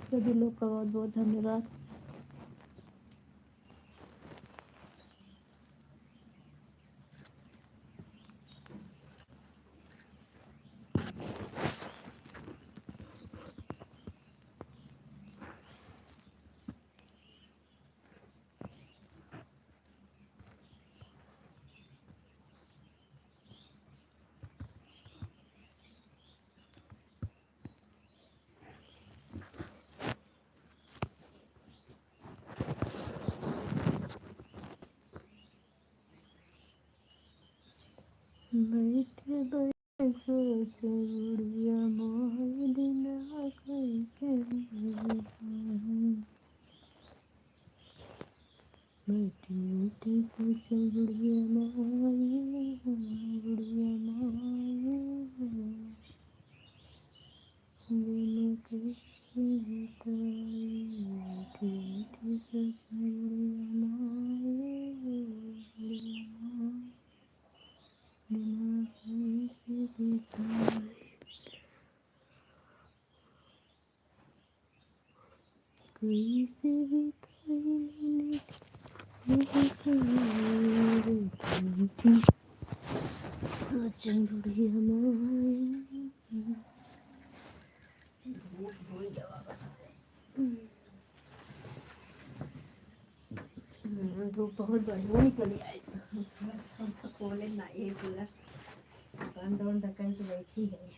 सभी लोग का बहुत बहुत धन्यवाद। सोचन बुढ़िया माई, बुढ़िया माई, बिनु कैसे बिताई, मीठी मीठी सोचन बुढ़िया माई, बुढ़िया माई, बिनु कैसे बिताई। कैसे बिताई, कैसे बिताई, कैसे सोचन बुढ़िया माई। हम्म, धूप बहुत बढ़िया निकल आई। हम तो खोले ना ये पूरा बंद बंद करके बैठी है।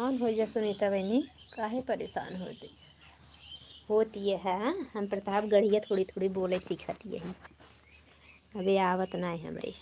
On हो जा सुनीता बहिनी, काहे परेशान होती? होती है, हाँ? हम प्रतापगढ़िया थोड़ी थोड़ी बोले सीखत यही, अबे आवत ना है हमरे।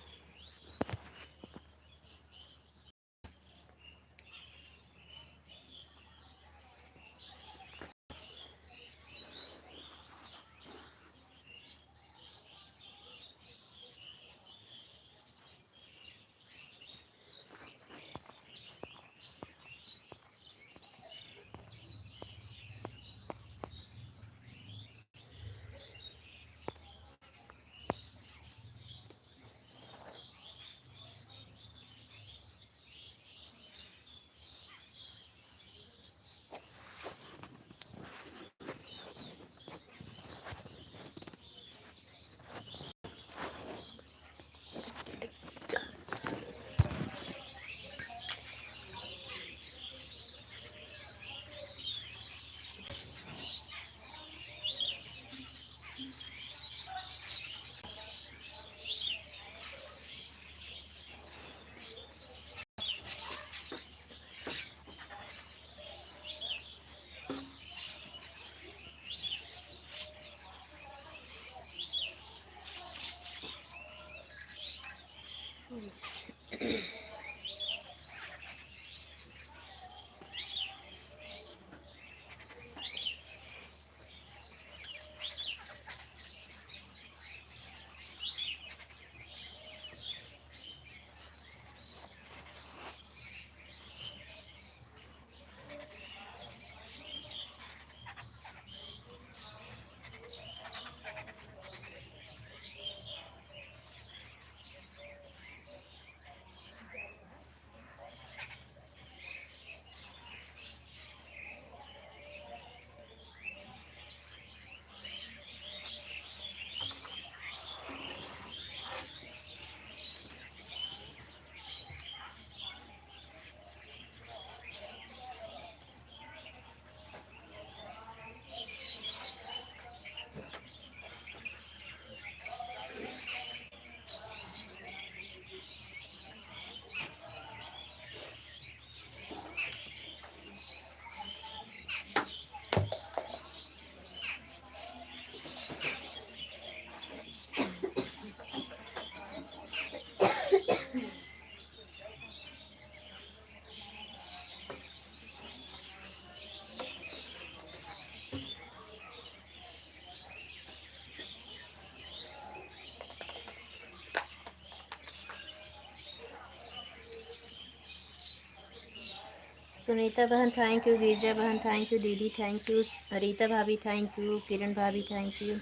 सुनीता बहन, thank you। गिरिजा बहन, thank you। दीदी, thank you। रीता भाभी, thank you। किरण भाभी, thank you।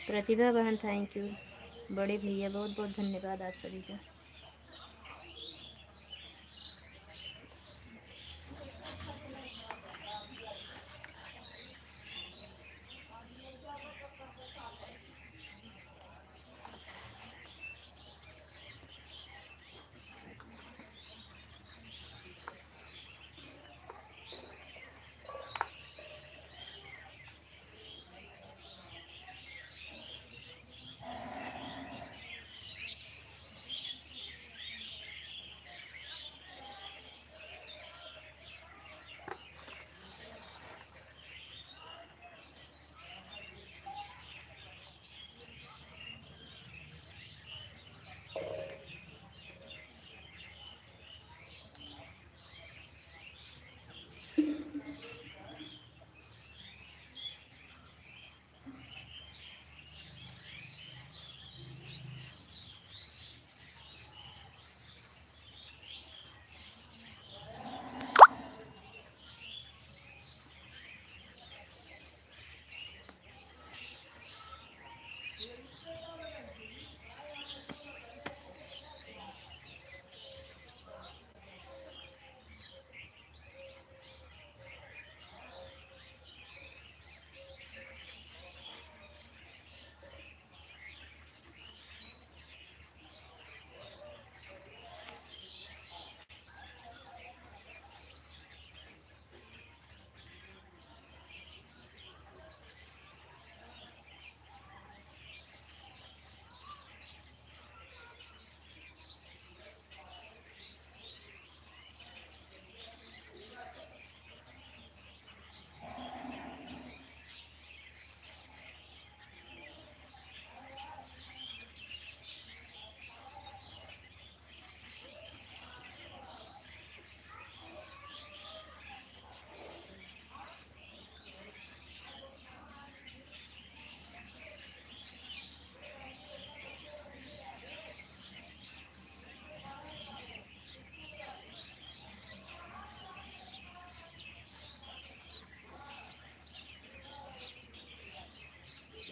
प्रतिभा बहन, thank you। बड़े भैया, बहुत बहुत धन्यवाद आप सभी का।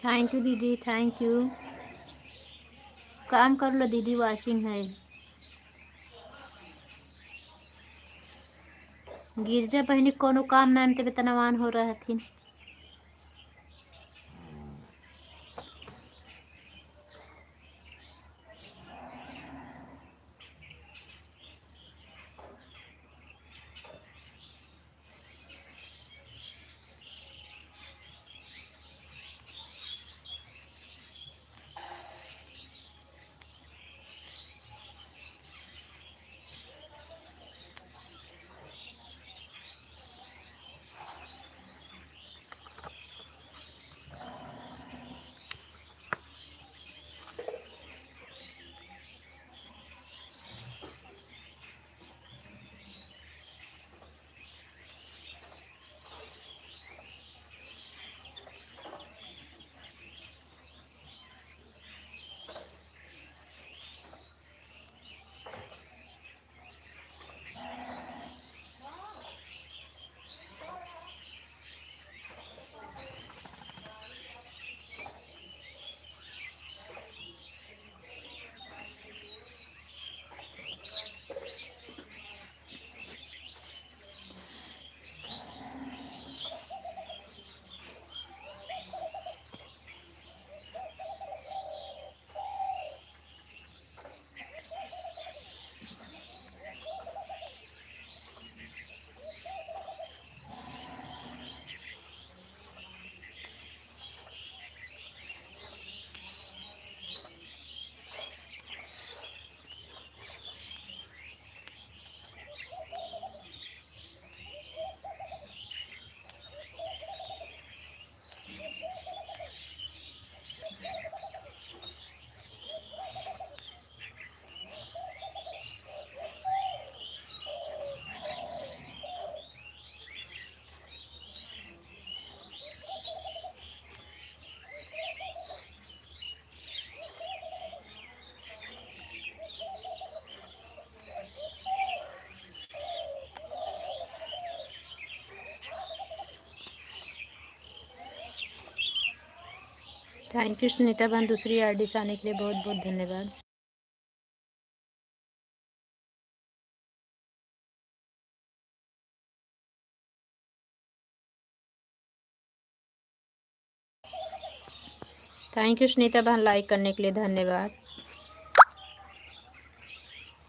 Thank you दीदी, thank you। काम कर लो दीदी, watching है। गिरजा बहिनी कोनो काम नाम ते बेतनवान हो रहथिन। Thank you सुनीता बहन, दूसरी आईडी से आने के लिए बहुत बहुत धन्यवाद। Thank you सुनीता बहन, लाइक करने के लिए धन्यवाद।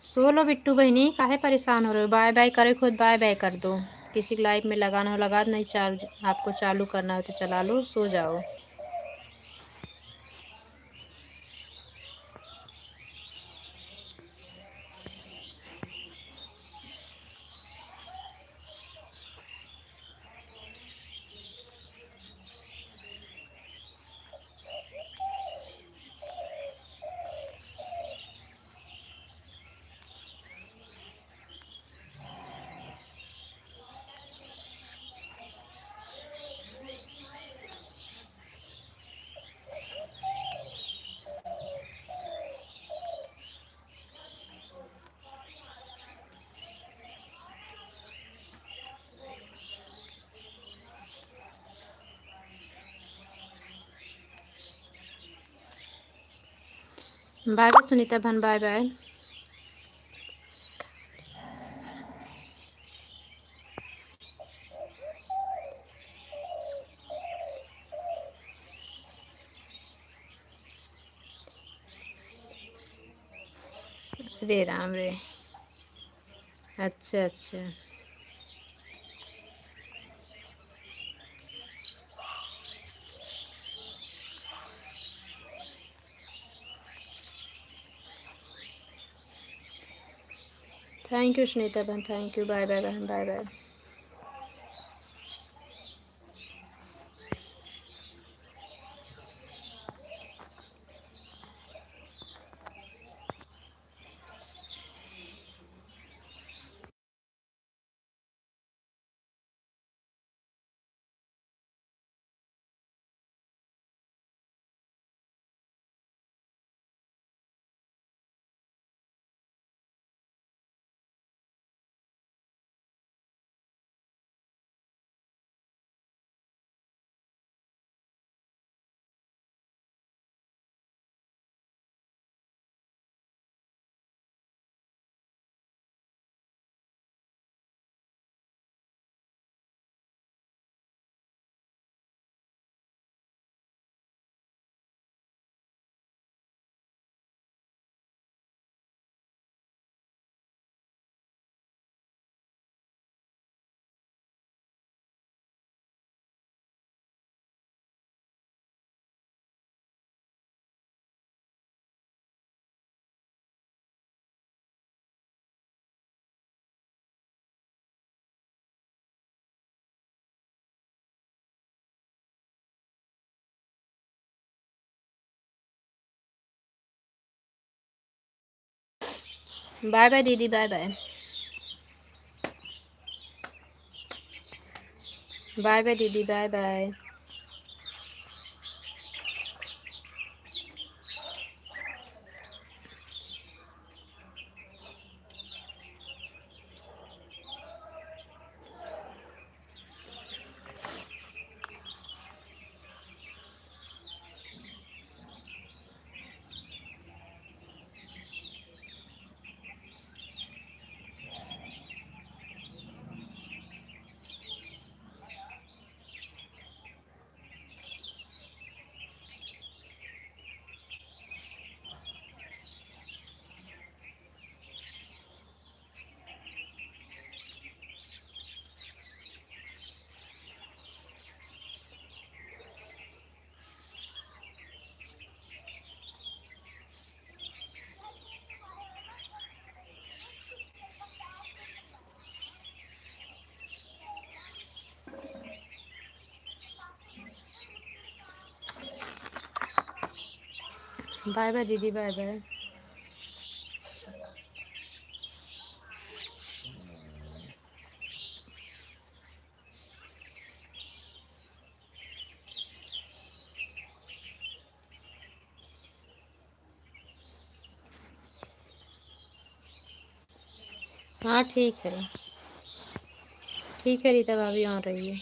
सो लो बिट्टू बहिनी, काहे परेशान हो रहे हो? बाय बाय करे खुद, बाय बाय कर दो। किसी के लाइफ में लगाना हो लगा दो, नहीं चार आपको चालू करना हो तो चला लो, सो जाओ। बाय बाय सुनीता बहन, बाय बाय। अरे राम रे। अच्छा, अच्छा। Thank you सुनीता बहन, thank you। बाय बाय बहन, बाय बाय। बाय बाय दीदी, बाय बाय। बाय बाय दीदी, बाय बाय। बाय बाय दीदी, बाय बाय। हाँ, ठीक है। ठीक है रीता भाभी, आ रही है।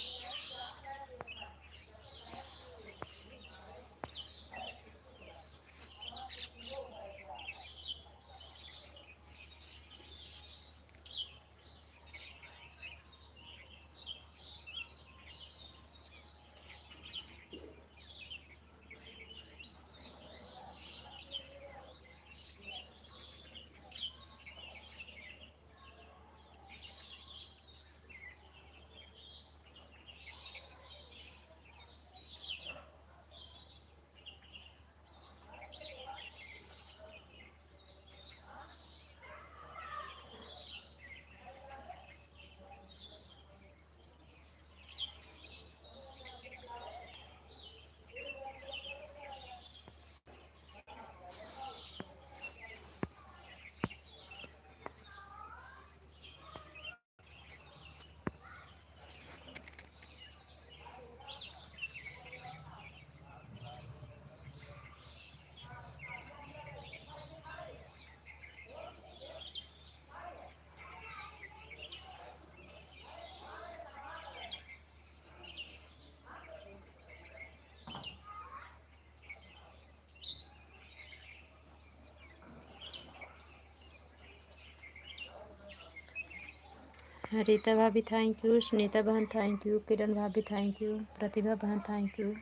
रीता भाभी, thank you। सुनीता बहन, thank you। किरण भाभी, thank you। प्रतिभा बहन, thank you।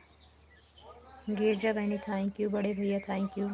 गिरजा बहनी, thank you। बड़े भैया, thank you।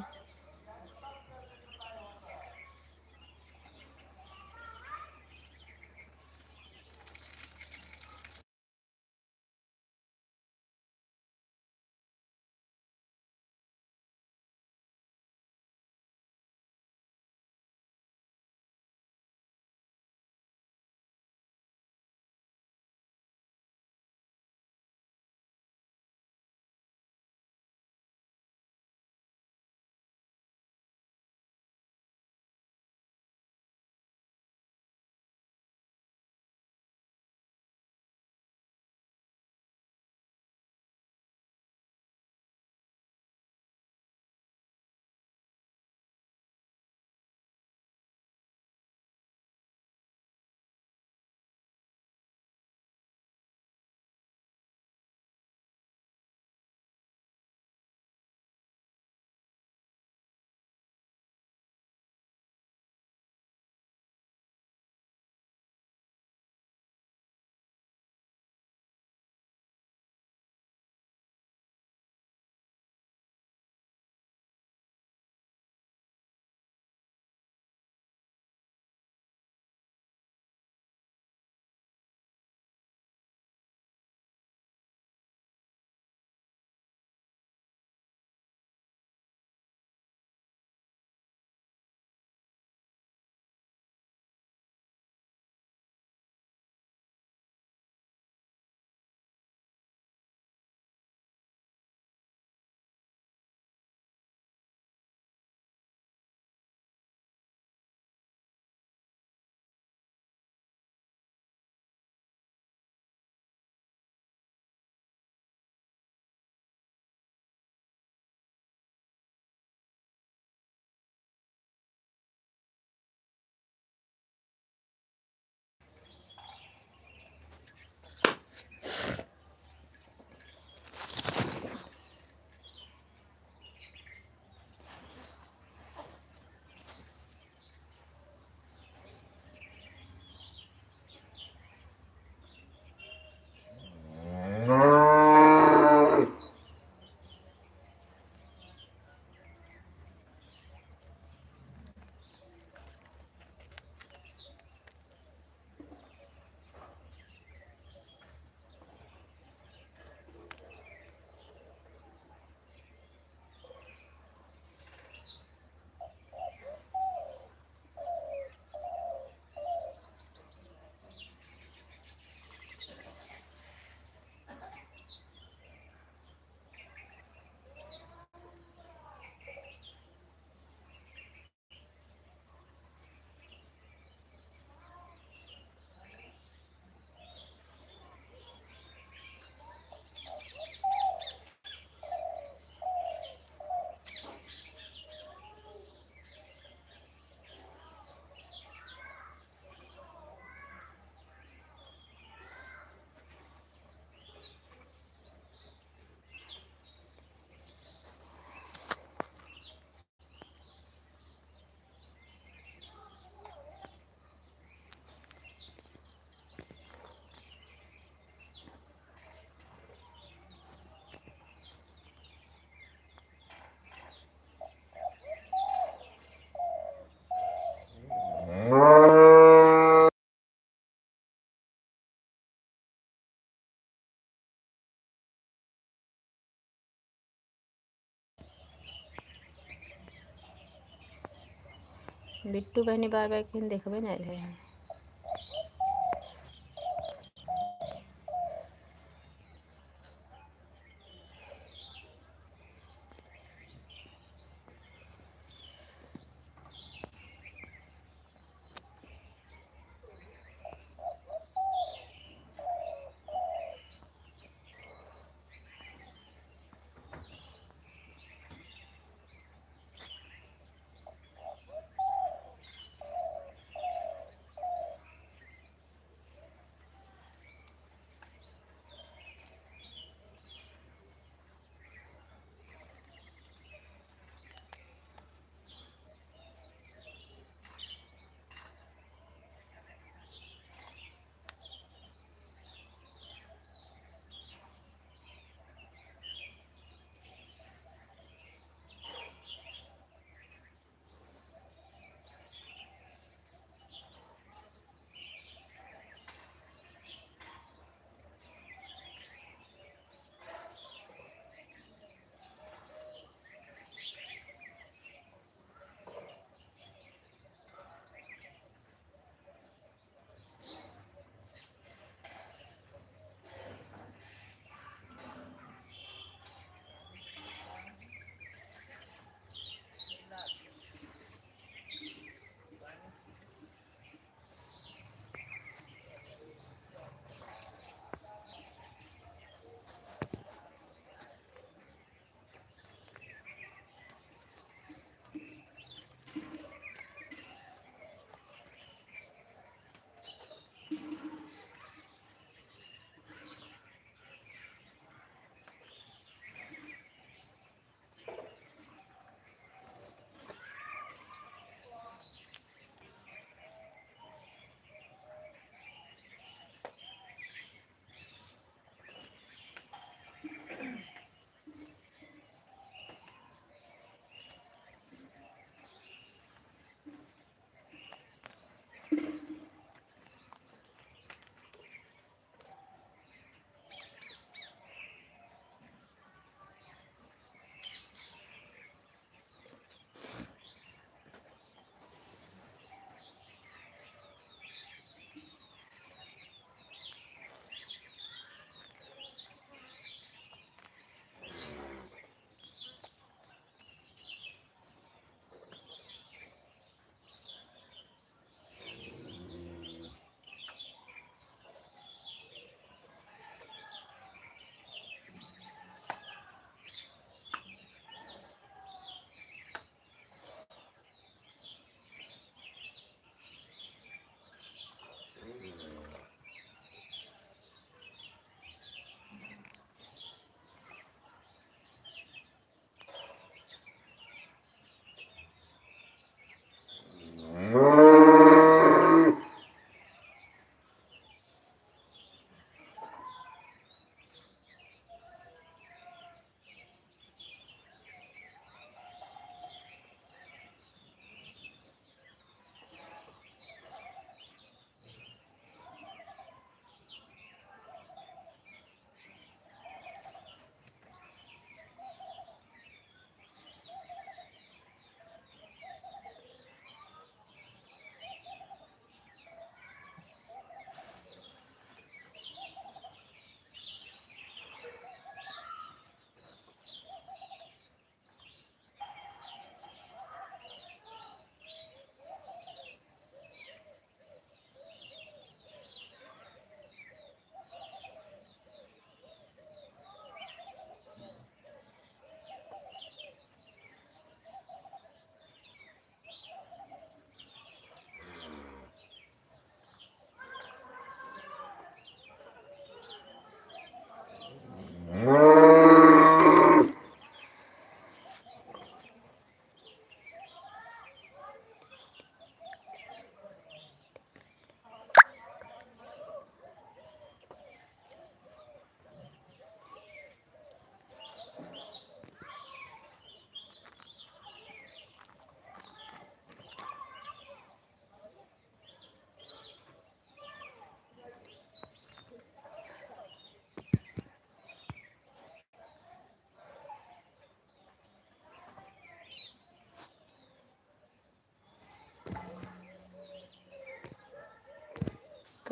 बिट्टू बहनी बार बार कहीं देखबे नहीं रहे हैं।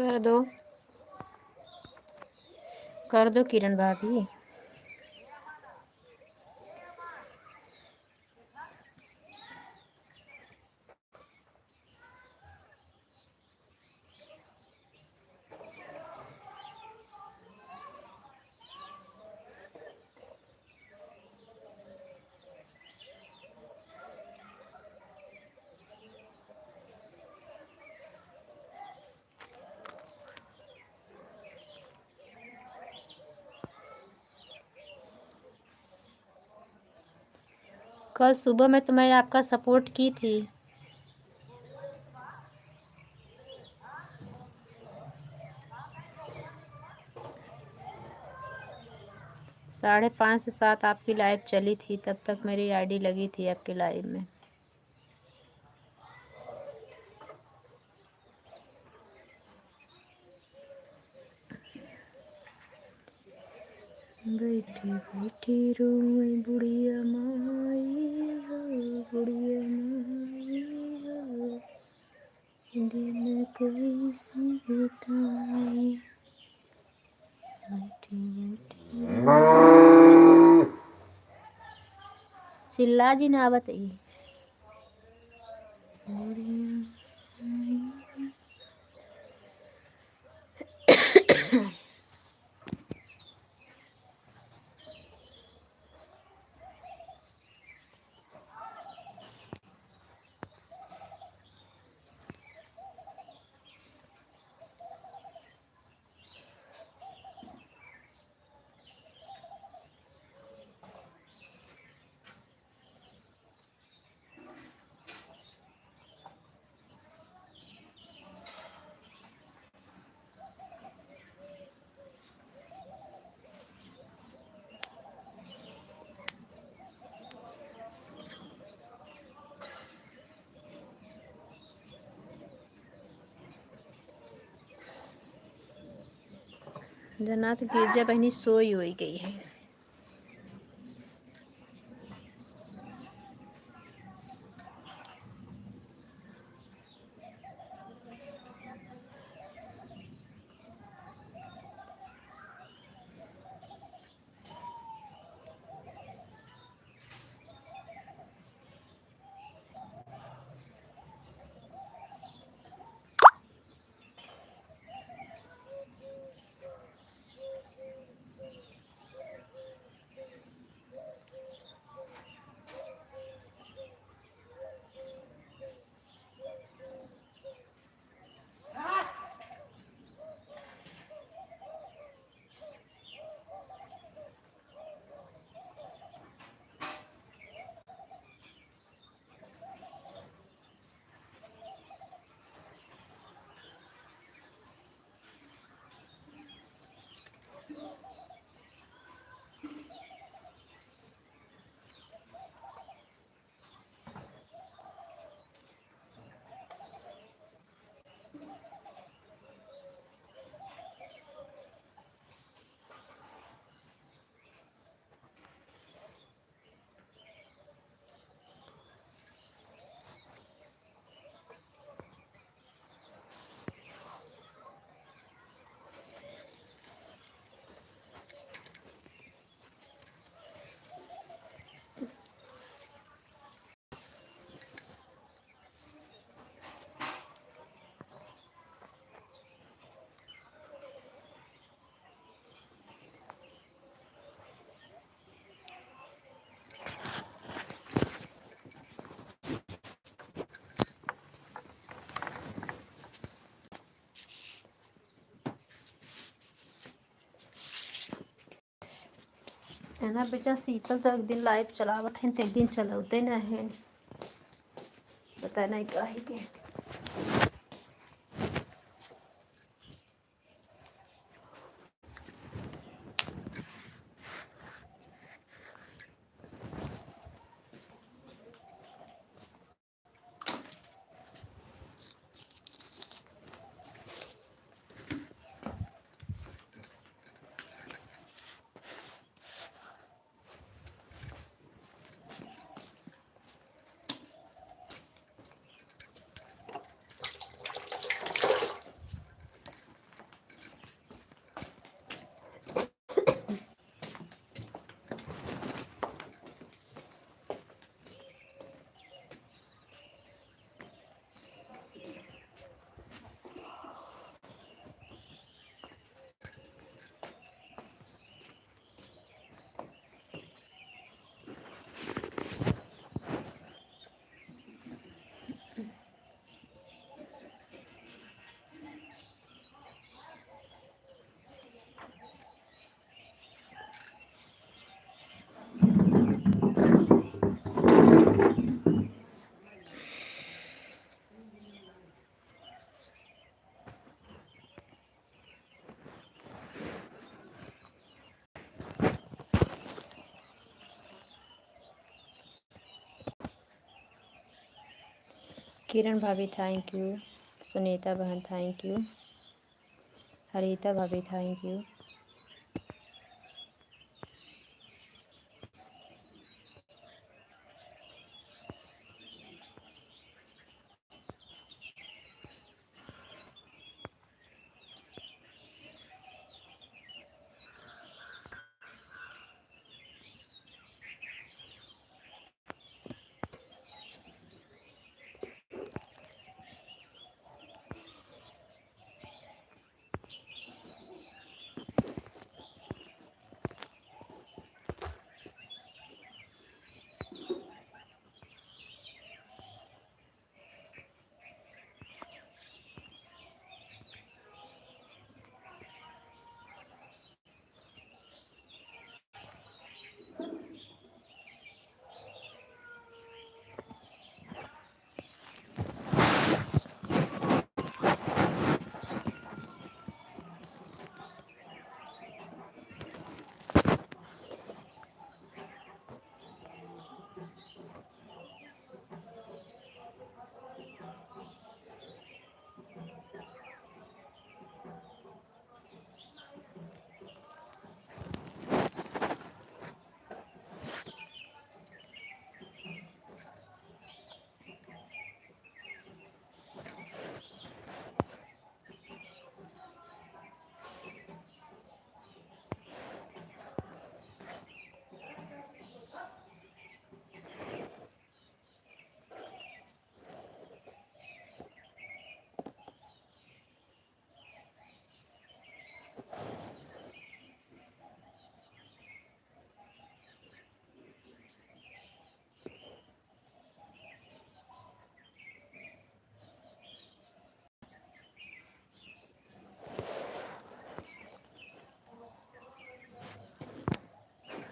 कर दो, कर दो किरण भाभी। कल सुबह में तो मैं आपका सपोर्ट की थी। साढ़े पाँच से सात आपकी लाइव चली थी, तब तक मेरी आईडी लगी थी आपकी लाइव में। बैठी बैठी रोए बुढ़िया माई हो, बुढ़िया माई हो, दिन कैसे बिताई। बैठी बैठी चिल्ला जी ना आवत ई। बुढ़िया माई। जनात गिरजा बहिनी सोई होई गई है। है ना बेचा, शीतल तो एक दिन लाइव चलावत हैं, तो एक दिन चलौते ना है, पता नहीं काहे के। किरण भाभी, thank you। सुनीता बहन, thank you। हरिता भाभी, thank you।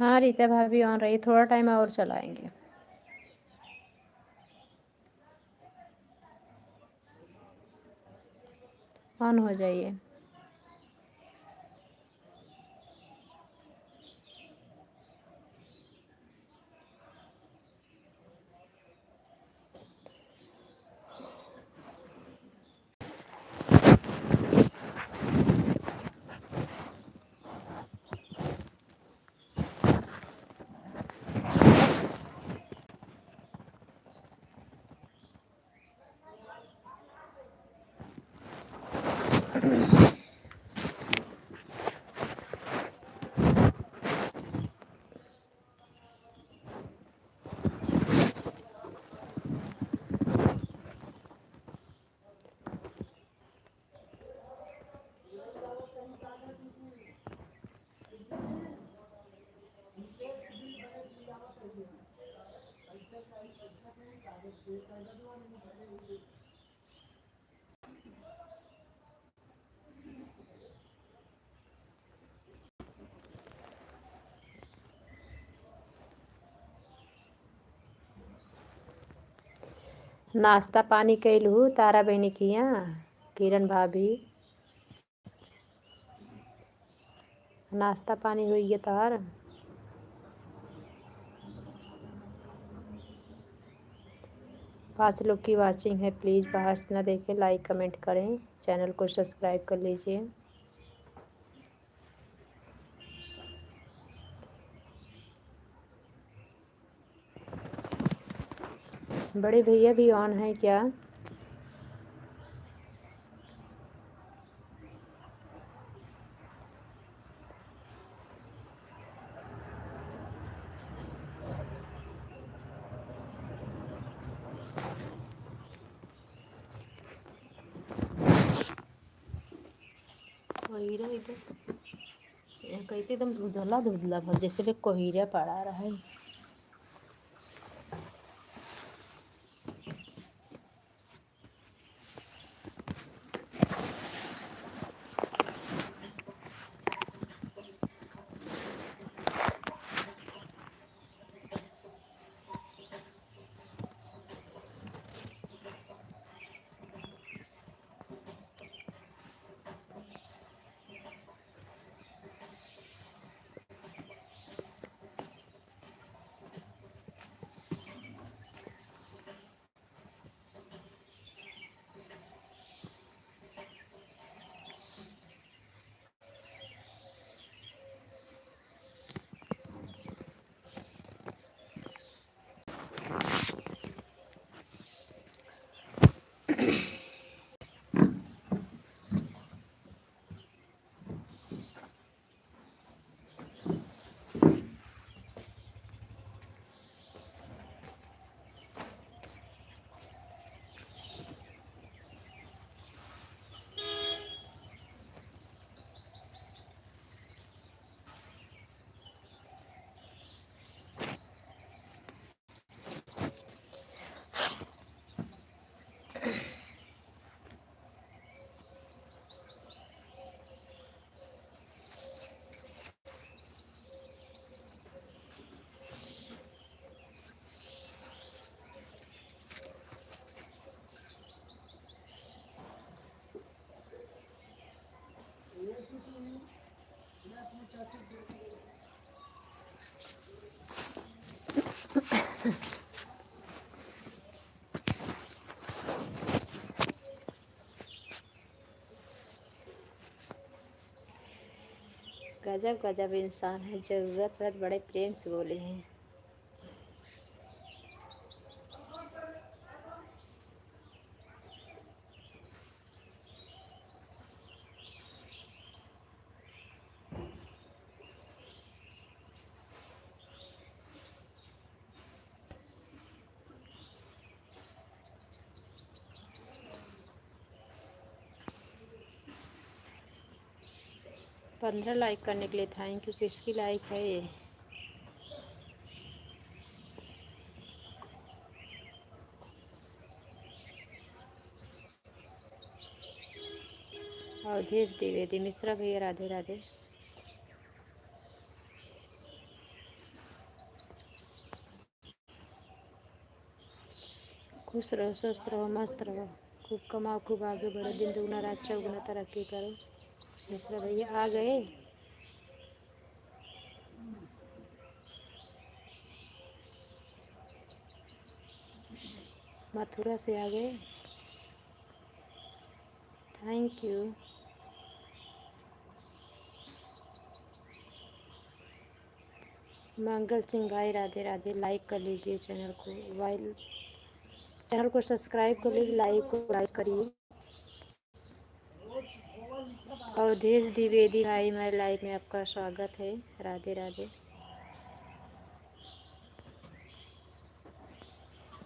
हाँ, रीता भाभी on रही, थोड़ा time और चलाएंगे, on हो जाइए। नाश्ता पानी कइलू तारा बहिनी किहाँ, किरण भाभी? नाश्ता पानी होइए तोहार? पाँच लोग की watching है, please बाहर से ना देखें, like comment करें, channel को subscribe कर लीजिए। बड़े भैया भी on हैं क्या? कोहरा एकदम, कहते एकदम धुंधला धुंधला भल, जैसे भी कोहरा पड़ा रहे। गजब गजब इंसान है, जरूरत पड़त बड़े प्रेम से बोले हैं। पन्द्रह लाइक करने के लिए थैंक यू। किसकी लाइक है ये? अवधेश द्विवेदी मिश्रा भैया, राधे राधे। खुश रहो, स्वस्थ रहो, मस्त रहो, खूब कमाओ, खूब आगे बढ़ो, दिन दुगुना रात चौगुना तरक्की करो। मिश्रा भैया आ गए। मथुरा से आ गए। Thank you. मंगल सिंह भाई, राधे राधे। लाइक कर लीजिए चैनल को, वाइल-, चैनल को सब्सक्राइब कर लीजिए, लाइक को लाइक करिए। अवधेश द्विवेदी भाई, हमारे लाइव में आपका स्वागत है। राधे राधे।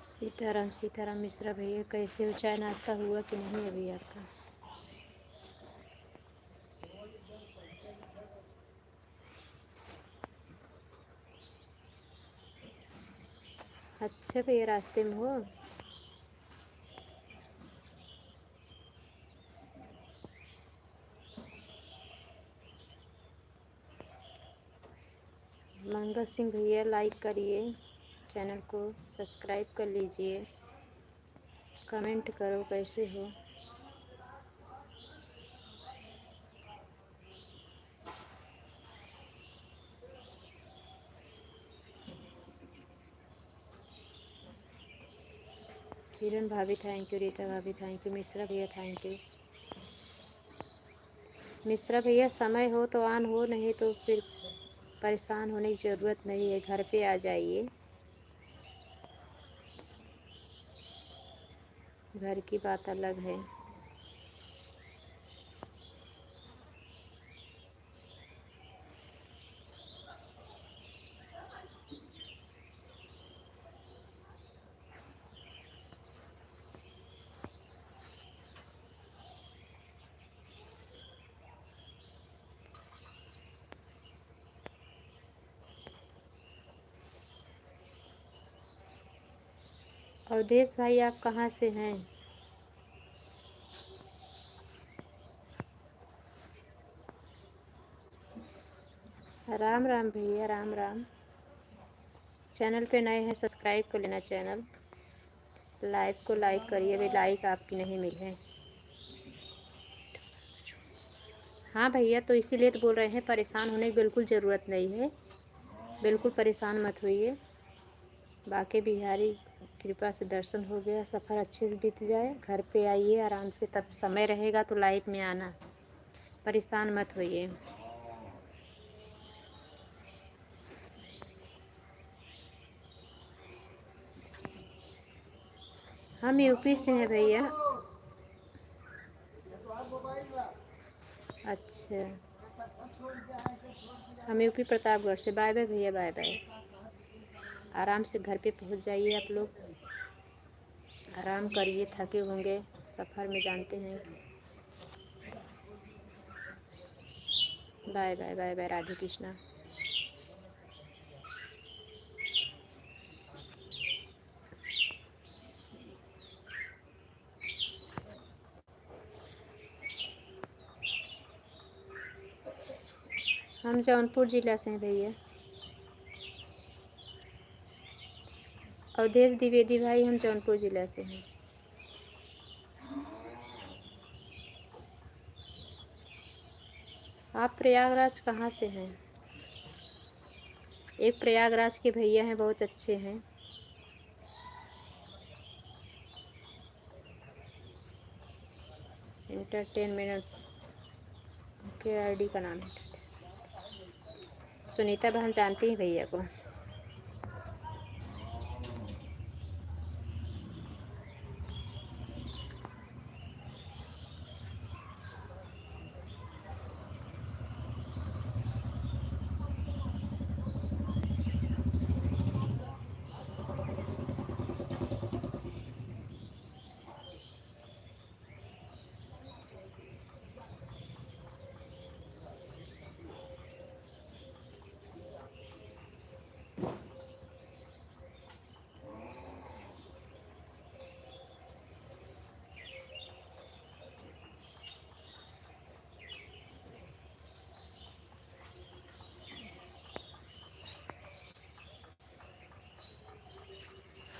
सीताराम, सीताराम मिश्रा भैया, कैसे हो? चाय नाश्ता हुआ कि नहीं अभी आपका? अच्छा भैया, रास्ते में हो? मंगल सिंह भैया, लाइक करिए, चैनल को सब्सक्राइब कर लीजिए, कमेंट करो कैसे हो। किरण भाभी थैंक यू, रीता भाभी थैंक यू, मिश्रा भैया थैंक यू। मिश्रा भैया समय हो तो ऑन हो, नहीं तो फिर परेशान होने की ज़रूरत नहीं है, घर पे आ जाइए, घर की बात अलग है। अवधेश भाई, आप कहाँ से हैं? राम राम भैया, राम राम। चैनल पे नए हैं, सब्सक्राइब कर लेना चैनल। लाइव को लाइक करिए, अभी लाइक आपकी नहीं मिली है। हाँ भैया, तो इसीलिए तो बोल रहे हैं, परेशान होने की बिल्कुल ज़रूरत नहीं है, बिल्कुल परेशान मत होइए। बांके बिहारी कृपा से दर्शन हो गया, सफ़र अच्छे से बीत जाए, घर पे आइए आराम से, तब समय रहेगा तो लाइव में आना, परेशान मत होइए। हम यूपी से हैं भैया। अच्छा, हम यूपी प्रतापगढ़ से। बाय बाय भैया, बाय बाय। आराम से घर पे पहुंच जाइए आप लोग, आराम करिए, थके होंगे सफ़र में, जानते हैं। Bye bye, bye bye, Radhe Krishna. हम जौनपुर जिला से हैं भैया। अवधेश द्विवेदी भाई, हम जौनपुर जिला से हैं। आप प्रयागराज कहाँ से हैं? एक प्रयागराज के भैया हैं, बहुत अच्छे हैं। एंटरटेनमेंट के आईडी का नाम है। सुनीता बहन जानती हैं भैया को।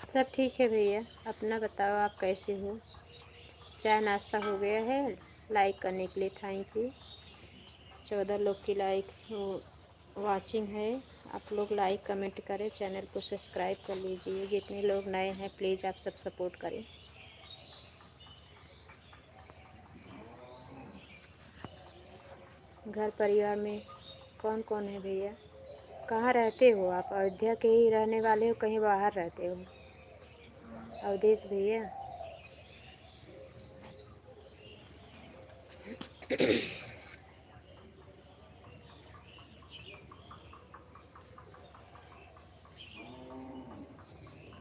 सब ठीक है भैया, अपना बताओ, आप कैसे हो? चाय नाश्ता हो गया है? लाइक करने के लिए थैंक यू। चौदह लोग की लाइक, वो, वाचिंग है। आप लोग लाइक कमेंट करें, चैनल को सब्सक्राइब कर लीजिए। जितने लोग नए हैं, प्लीज आप सब सपोर्ट करें। घर परिवार में कौन कौन है भैया? कहाँ रहते हो आप? अयोध्या के ही रहने वाले हो, कहीं बाहर रहते हो? अवधेश भैया।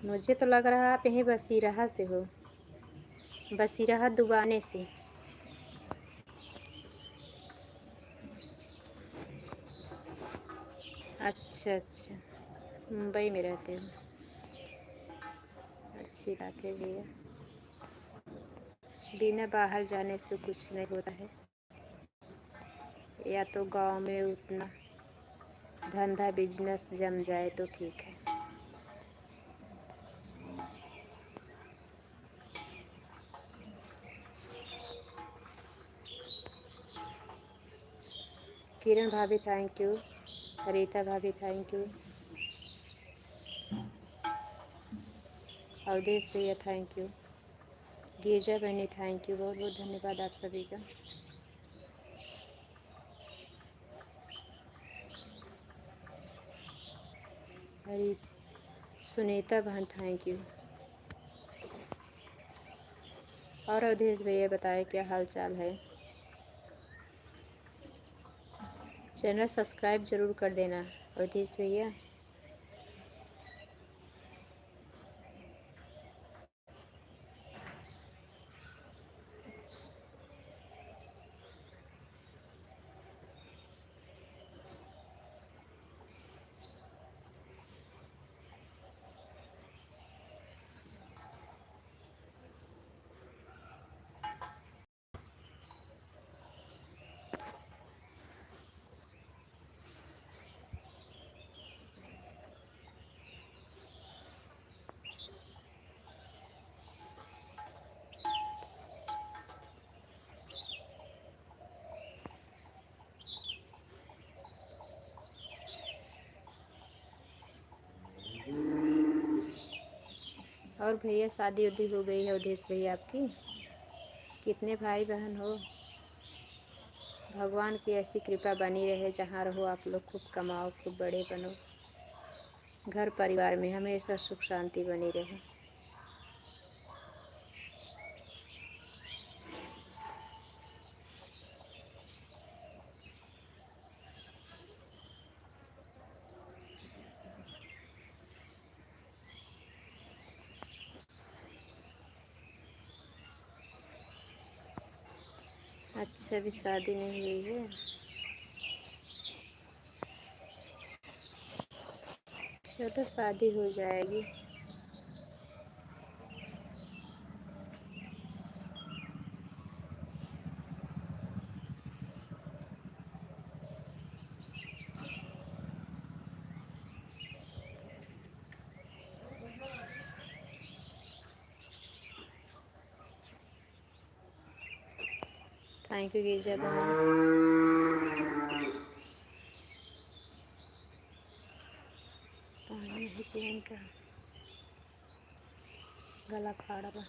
मुझे तो लग रहा है आप यहीं बसीरहा से हो, बसीरहा दुबाने से। अच्छा, अच्छा, मुंबई में रहते हो। अच्छी बात है भैया, बिना बाहर जाने से कुछ नहीं होता है। या तो गांव में उतना धंधा बिजनेस जम जाए तो ठीक है। किरण भाभी थैंक यू, रीता भाभी थैंक यू, अवधेश भैया थैंक यू, गिरजा बहनी थैंक यू, बहुत बहुत धन्यवाद आप सभी का। अरे सुनीता बहन थैंक यू। और अवधेश भैया बताए क्या हाल चाल है? चैनल सब्सक्राइब जरूर कर देना अवधेश भैया। और भैया शादी उदी हो गई है अवधेश भैया आपकी? कितने भाई बहन हो? भगवान की ऐसी कृपा बनी रहे, जहाँ रहो आप लोग खूब कमाओ, खूब बड़े बनो, घर परिवार में हमेशा सुख शांति बनी रहे। अच्छा, अभी शादी नहीं हुई है। चलो, शादी हो जाएगी। थैंक यू गिरजा बहन। पानी है पियन का, गला फाड़ा बा।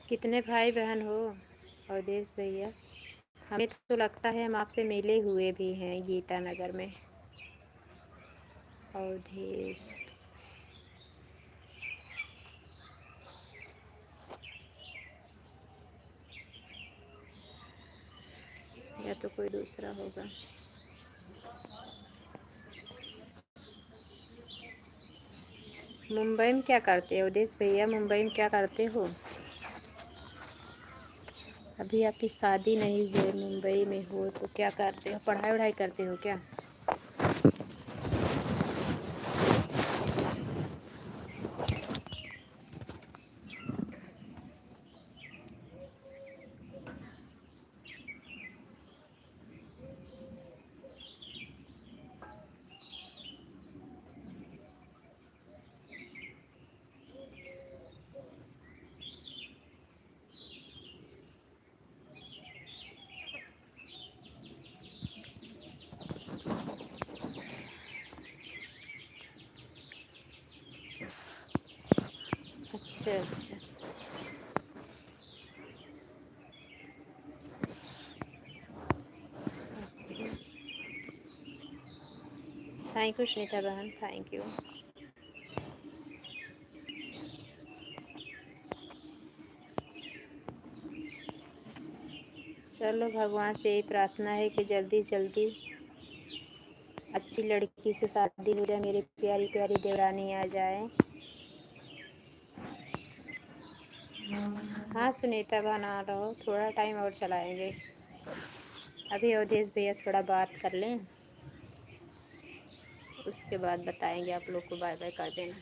कितने भाई बहन हो अवधेश भैया? हमें तो लगता है हम आपसे मिले हुए भी हैं गीता नगर में। अवधेश। या तो कोई दूसरा होगा। मुंबई में क्या करते हो अवधेश भैया? मुंबई में क्या करते हो? अभी आपकी शादी नहीं हुई, मुंबई में हो तो क्या करते हो? पढ़ाई वढ़ाई करते हो क्या? अच्छा, अच्छा। अच्छा। Thank you सुनीता बहन, thank you। चलो, भगवान से यही प्रार्थना है कि जल्दी जल्दी अच्छी लड़की से शादी हो जाए, मेरी प्यारी प्यारी देवरानी आ जाए। हाँ सुनीता, बना रहो, थोड़ा टाइम और चलाएंगे। अभी अवधेश भैया थोड़ा बात कर लें, उसके बाद बताएंगे आप लोग को, बाय बाय कर देना।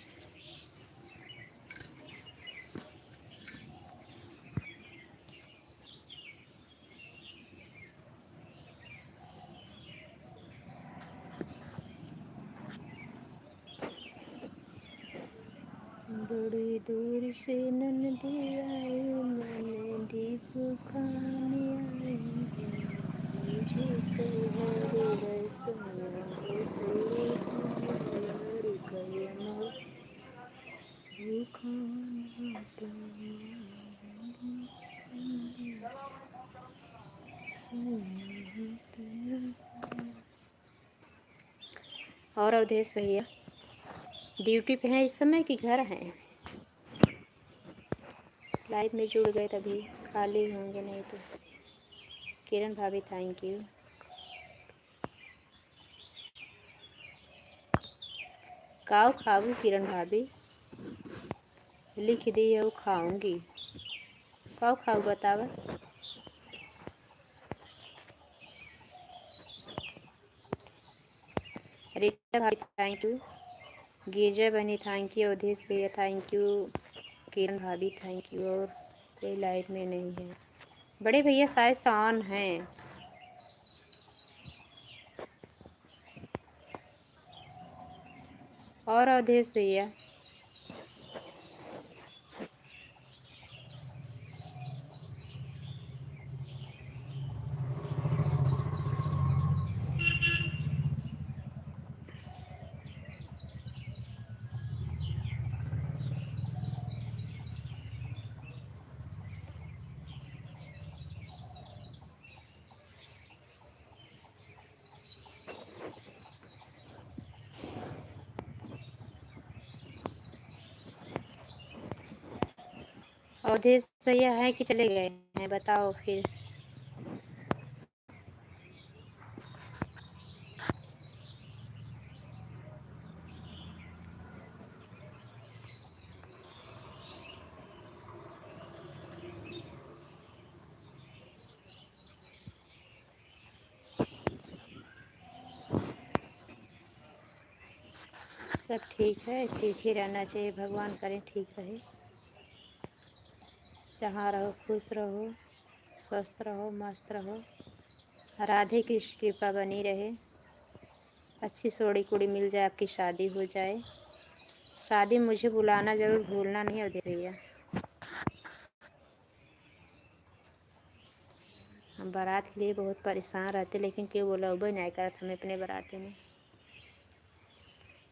बड़ी दूर से ननदी आई, ननदी भूखान आई है। मुझे तो हर रसम भूखान आई है। और अवधेश भैया ड्यूटी पे हैं इस समय कि घर हैं? लाइव में जुड़ गए तभी खाली होंगे, नहीं तो। किरण भाभी, thank you। काव खाबू किरण भाभी? लिख दी है वो खाऊंगी। काव खाबू बतावा? रीता भाभी, thank you। गिरजा बहनी, thank you। अवधेश भैया, thank you। किरण भाभी, thank you। और कोई लाइव में नहीं है। बड़े भैया शायद से on हैं। और अवधेश भैया, अवधेश भैया हैं कि चले गए हैं, बताओ फिर। सब ठीक है, ठीक ही रहना चाहिए, भगवान करें ठीक रहे। जहाँ रहो खुश रहो, स्वस्थ रहो, मस्त रहो। राधे कृष्ण कृपा बनी रहे। अच्छी सोड़ी कुड़ी मिल जाए, आपकी शादी हो जाए। शादी में मुझे बुलाना जरूर भूलना नहीं अवधेश भैया। हम बारात के लिए बहुत परेशान रहते, लेकिन केहू बोलउबे नाहीं करत हमें अपने बाराती में।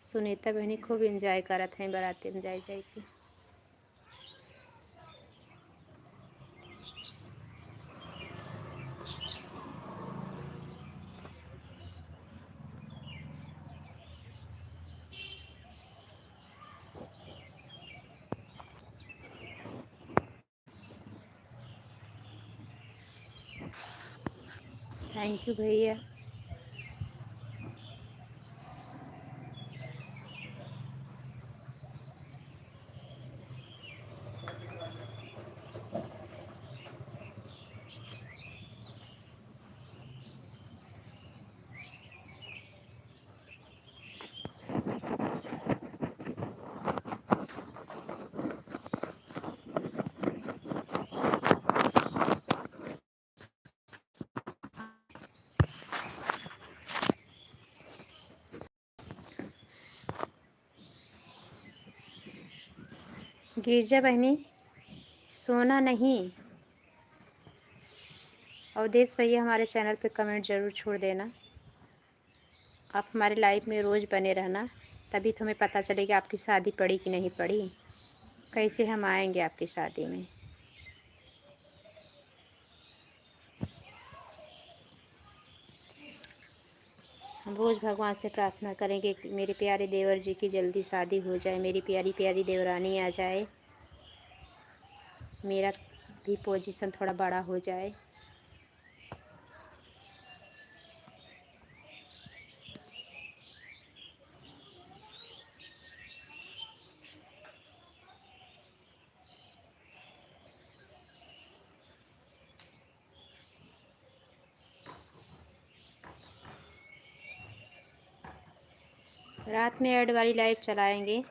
सुनीता बहनी खूब enjoy करत हैं बाराती में जाए जाए के। थैंक यू भैया। गिरजा बहनी, सोना नहीं। अवधेश भैया, हमारे चैनल पे कमेंट ज़रूर छोड़ देना। आप हमारे लाइफ में रोज़ बने रहना, तभी तो हमें पता चलेगा आपकी शादी पड़ी कि नहीं पड़ी, कैसे हम आएंगे आपकी शादी में। हम रोज़ भगवान से प्रार्थना करेंगे कि मेरे प्यारे देवर जी की जल्दी शादी हो जाए, मेरी प्यारी प्यारी देवरानी आ जाए, मेरा भी पोजीशन थोड़ा बड़ा हो जाए। रात में ऐड वाली लाइव चलाएंगे,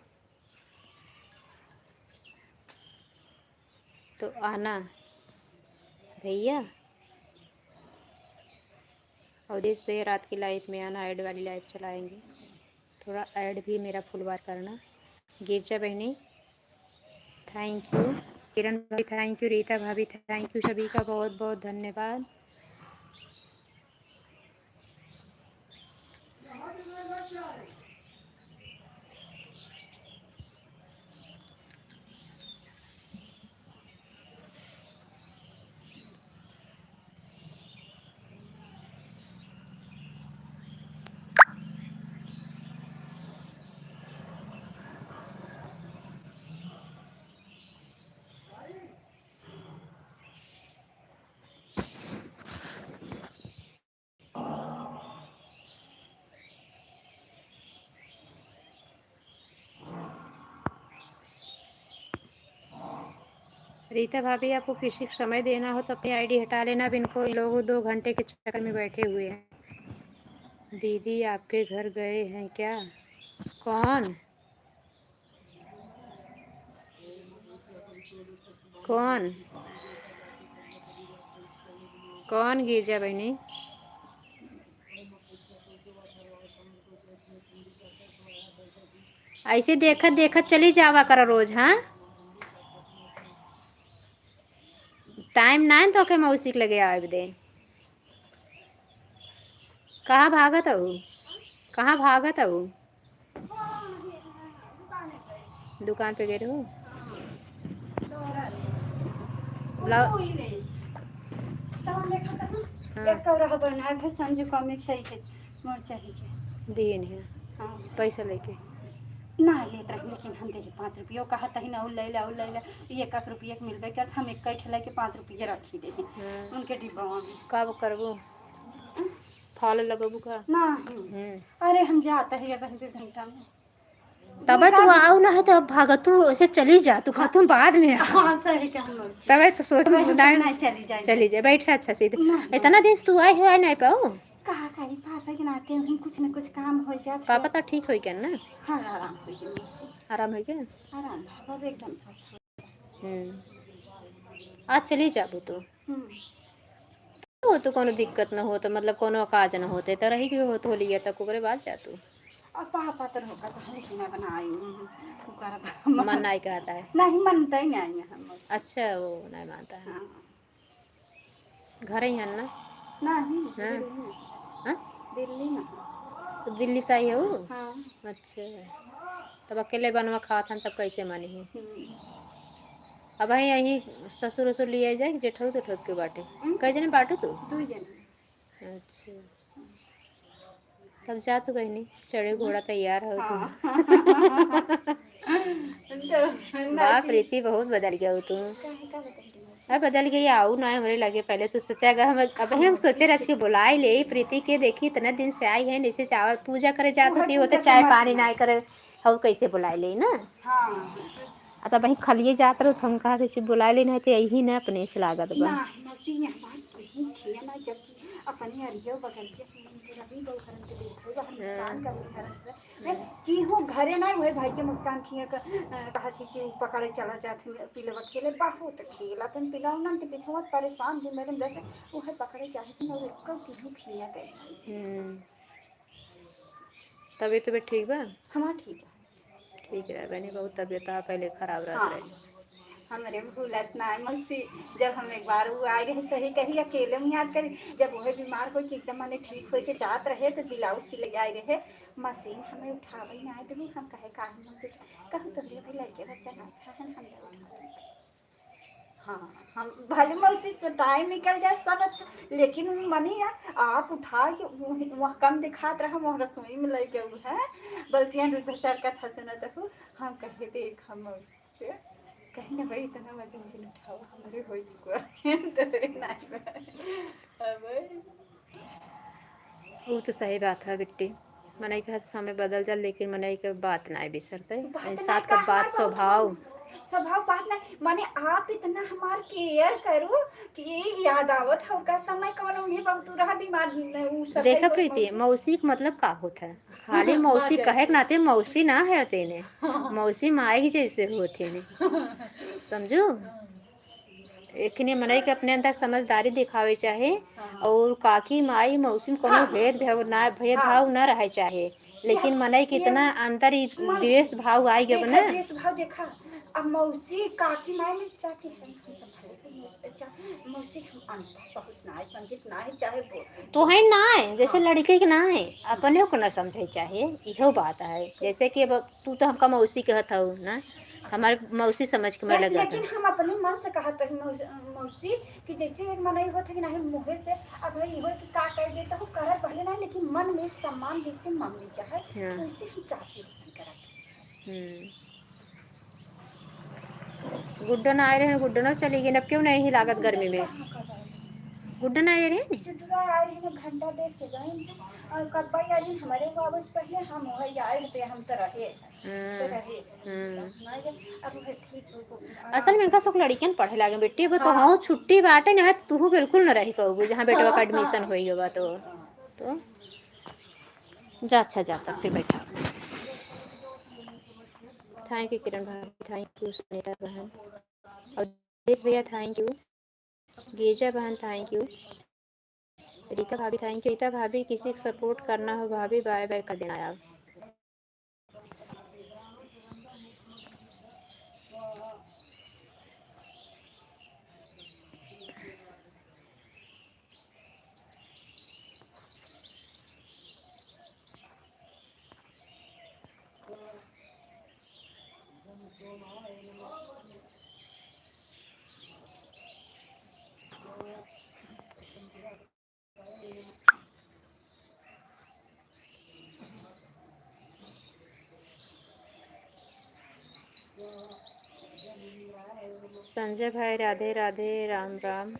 तो आना भैया। अवधेश भैया, रात की लाइव में आना, ऐड वाली लाइव चलाएंगे। थोड़ा ऐड भी मेरा फुल वॉच करना। गिरजा बहनी, थैंक यू। किरण भाभी, थैंक यू। रीता भाभी, थैंक यू। सभी का बहुत बहुत धन्यवाद। रीता भाभी, आपको किसी को समय देना हो तो अपनी आईडी हटा लेना। अब इनको, लोग दो घंटे के चक्कर में बैठे हुए हैं। दीदी आपके घर गए हैं क्या? कौन? कौन? कौन गिरजा बहनी? ऐसे देखत देखत चली जावा करो रोज, हाँ? टाइम ना है तो के मौसी के लगे आवे दे। कहाँ भागत हऊ? कहाँ भागत हऊ? दुकान पे गए रहू? ब्लाउ-, हाँ। एक कौरा बनाए थे संजू कॉमिक सही के, मोर चाही के। दिए नहीं। हाँ। पैसा लेके। ना लेत रही, लेकिन हम देखे पाँच रुपयो कहत ही ना, और ले ले, और ले ले। ये एक, एक रुपये के मिलबे करत, हम एक ठे लेके पाँच रुपये रखी दे। हाँ। उनके डिब्बा में। कब करबो? फल लगबू का? ना। हम्म। अरे, हम जात ही अब दो घंटा में। तबे तू आऊ ना है तो भागत तू ऐसे चली जा, तू कहतू बाद में आ। हाँ, सही कहलो। तबे तो सोच तबे तो नहीं, नहीं चली जाए। चली जाए, बैठे अच्छा से। ना, इतना दिन से तू आए हो, आए नहीं पाऊ। कहा करी, पापा के नाते हम कुछ न कुछ काम हो जात पापा है। तो ठीक होई गया ना? हाँ, आराम हो गया मौसी। आराम हो गया? आराम, अब एकदम स्वस्थ हो। हम्म। आज चली जाबू तू? हम्म। हो तो कोनो दिक्कत न होत, मतलब कोनो काज न होते, तो रही के होत होलिया तक ओकरे बाद जा तू। अब पापा तो रोका था, लेकिन अब ना आई हूँ। वो करत मन नहीं कहता है। नहीं, मनता ही नहीं है हम। अच्छा, वो नहीं मानता है। हाँ। घर ही है ना? नहीं, हाँ? दिल्ली में। हाँ? दिल्ली में। तो दिल्ली से आई हो? हाँ। अच्छा, तब अकेले बनवा खात हन, तब कैसे मानी है? हम्म। अब यहीं ससुर उसुर लिए जाए कि जेठऊ तेठऊ के बाटे? हम्म। कई जने बाटू तू? दो जने। अच्छा, तब जा तू बहनी, चढ़े घोड़ा तैयार हो तू। हाँ। तो, ना बाप कि रीति बहुत बदल गया हो तू। काहे का बदल गया? अब बदल गई, आऊ ना हमरे लगे। पहले तो सोचा, अगर हम, अब हम सोचे रह के बुलाई ले प्रीति के, देखी इतना दिन से आई है, जैसे चावल पूजा करे जात होती, होते चाय पानी ना करे, हम कैसे बुलाई ले ना? हाँ। आ तब वहीं खलिए जात रहो, तो हम कहा, "कैसे बुलाई ले, नहीं तो यही ना अपने से लागत बा।" ना, मौसी, यहाँ बात केहू किया ना, जबकि अपने अरियो बगल के हम रवि बहू हरन के देखे, वह हम हाँ। काम करने हरन से। हम्म। केहू घरे ना, वही भाई के मुस्कान किया क-, अ, कहा थी कि उ पकड़े चला जात, पिलवा खेले, बहुत खेला, तन पिलवा ना के पीछे मत परेशान थी मैडम, जैसे वह पकड़े चाहे थी, मगर एको केहू खिया गए। हम्म। तबीयत, तबीयत ठीक बा? हमार ठीक है। ठीक रहे बहनी, बहुत तबीयत आ पहले खराब रहत हाँ। रहे। हमरे भूलत ना है मौसी, जब हम एक बार वो आए रहे, सही कही, अकेले में याद करी, जब वही बीमार होई कि एकदम माने ठीक होई के जात रहे, तो ब्लाउज सिले आए रहे, मशीन हमें उठावे ना दे, हम कहे, "काहे मौसी?" कहू, "तोहरे भाई लड़के बच्चा ना था, हम तो उठा देते।" हाँ, हम भले मौसी से टाइम निकल जाए, सब अच्छा, लेकिन वो मने यार, आप उठा के वो, वहाँ कम दिखात रहा, वहाँ रसोई में ले गए है, बल्कि यहाँ रुद्धाचार कथा सुनत हूँ, हम कहे, "देख, हम मौसी के कहीं ना भाई, इतना वजन जिन उठाओ, हमारे हो चुका है, तोरे नाच में।" अब उ तो सही बात है बिट्टी, मनई के हर समय बदल जाल, लेकिन मनई के बात नाय बिसरते। बात नाय, साथ का का बात, हमार बहुत स्वभाव। मन, स्वभाव बात नाय, माने आप इतना हमार केयर करो कि एक याद आवत है, उनका समय कौन उन्हें बहुत रहा बीमार, उ सब देखा कोई प्रीति, मौसी। मौसी के मतलब का होत है? खाली मौसी हाँ, कहे के जैसे। नाते मौसी ना है तेने, मौसी माई के जैसे होत है ने, समझू? एकने मनई के अपने अंदर समझदारी दिखावे चाहे, हाँ। और काकी, माई, मौसी में कोनो हाँ। भेद भाव ना, भेदभाव हाँ। ना रहे चाहे, लेकिन ये, मनई के ये इतना अंदर ही मौसी, द्वेष भाव आई गए देखा, ना। द्वेष भाव देखा, अब मौसी, काकी, माई में चाची है, हम सब भले के मौसी, चा-, मौसी हम अंदर बहुत ना है, समझित ना है, चाहे वो तो है ना है, जैसे हाँ। लड़के के ना है, अपने को ना समझे चाहे, इहो बात है। जैसे कि अब तू तो हमका मौसी कहत हऊ ना, हमारे मौसी समझ के मरे ले-, लगा लेकिन था। हम अपने मन से कहत रही मौ-, मौसी कि जैसे एक मनई होत है कि नहीं मुँहे से, अब भाई इहो कि का कह देता हूँ, करत भले नहीं, लेकिन मन में एक सम्मान जैसे मन में चाहे, हाँ। वैसे हम चाची नहीं करत। हम्म। गुड्डो ना आए रहे, गुड्डो ना चली गई, अब क्यों नहीं लागत गर्मी में? कहाँ, कब आए? गुड्डो ना आए रहे नी? चुटुरा आए रहे, घंटा देख के गए, और कब्बा आए रहे, हमारे बाबू से पहले हम वही आए थे, हम तो रहे। हम्म, हम्म। असल में इनका सब लड़कियन पढ़े लागे बेटी, अब तो हाँ। हाँ, छुट्टी बाटे ना, तो तू बिल्कुल न रही पाऊबू, जहाँ बेटवा का हाँ, admission हाँ। होई बा तो। तो जा, अच्छा जा, तब फिर बैठा। Thank you किरण भाभी, thank you सुनीता बहन, और राजेश भैया thank you, गिरिजा बहन thank you। रीता भाभी thank you। रीता भाभी, किसी को support करना हो भाभी, bye bye कर देना आप। संजय भाई, राधे राधे, राम राम।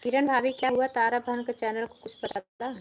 किरण भाभी, क्या हुआ, तारा बहन के चैनल को कुछ पता चला?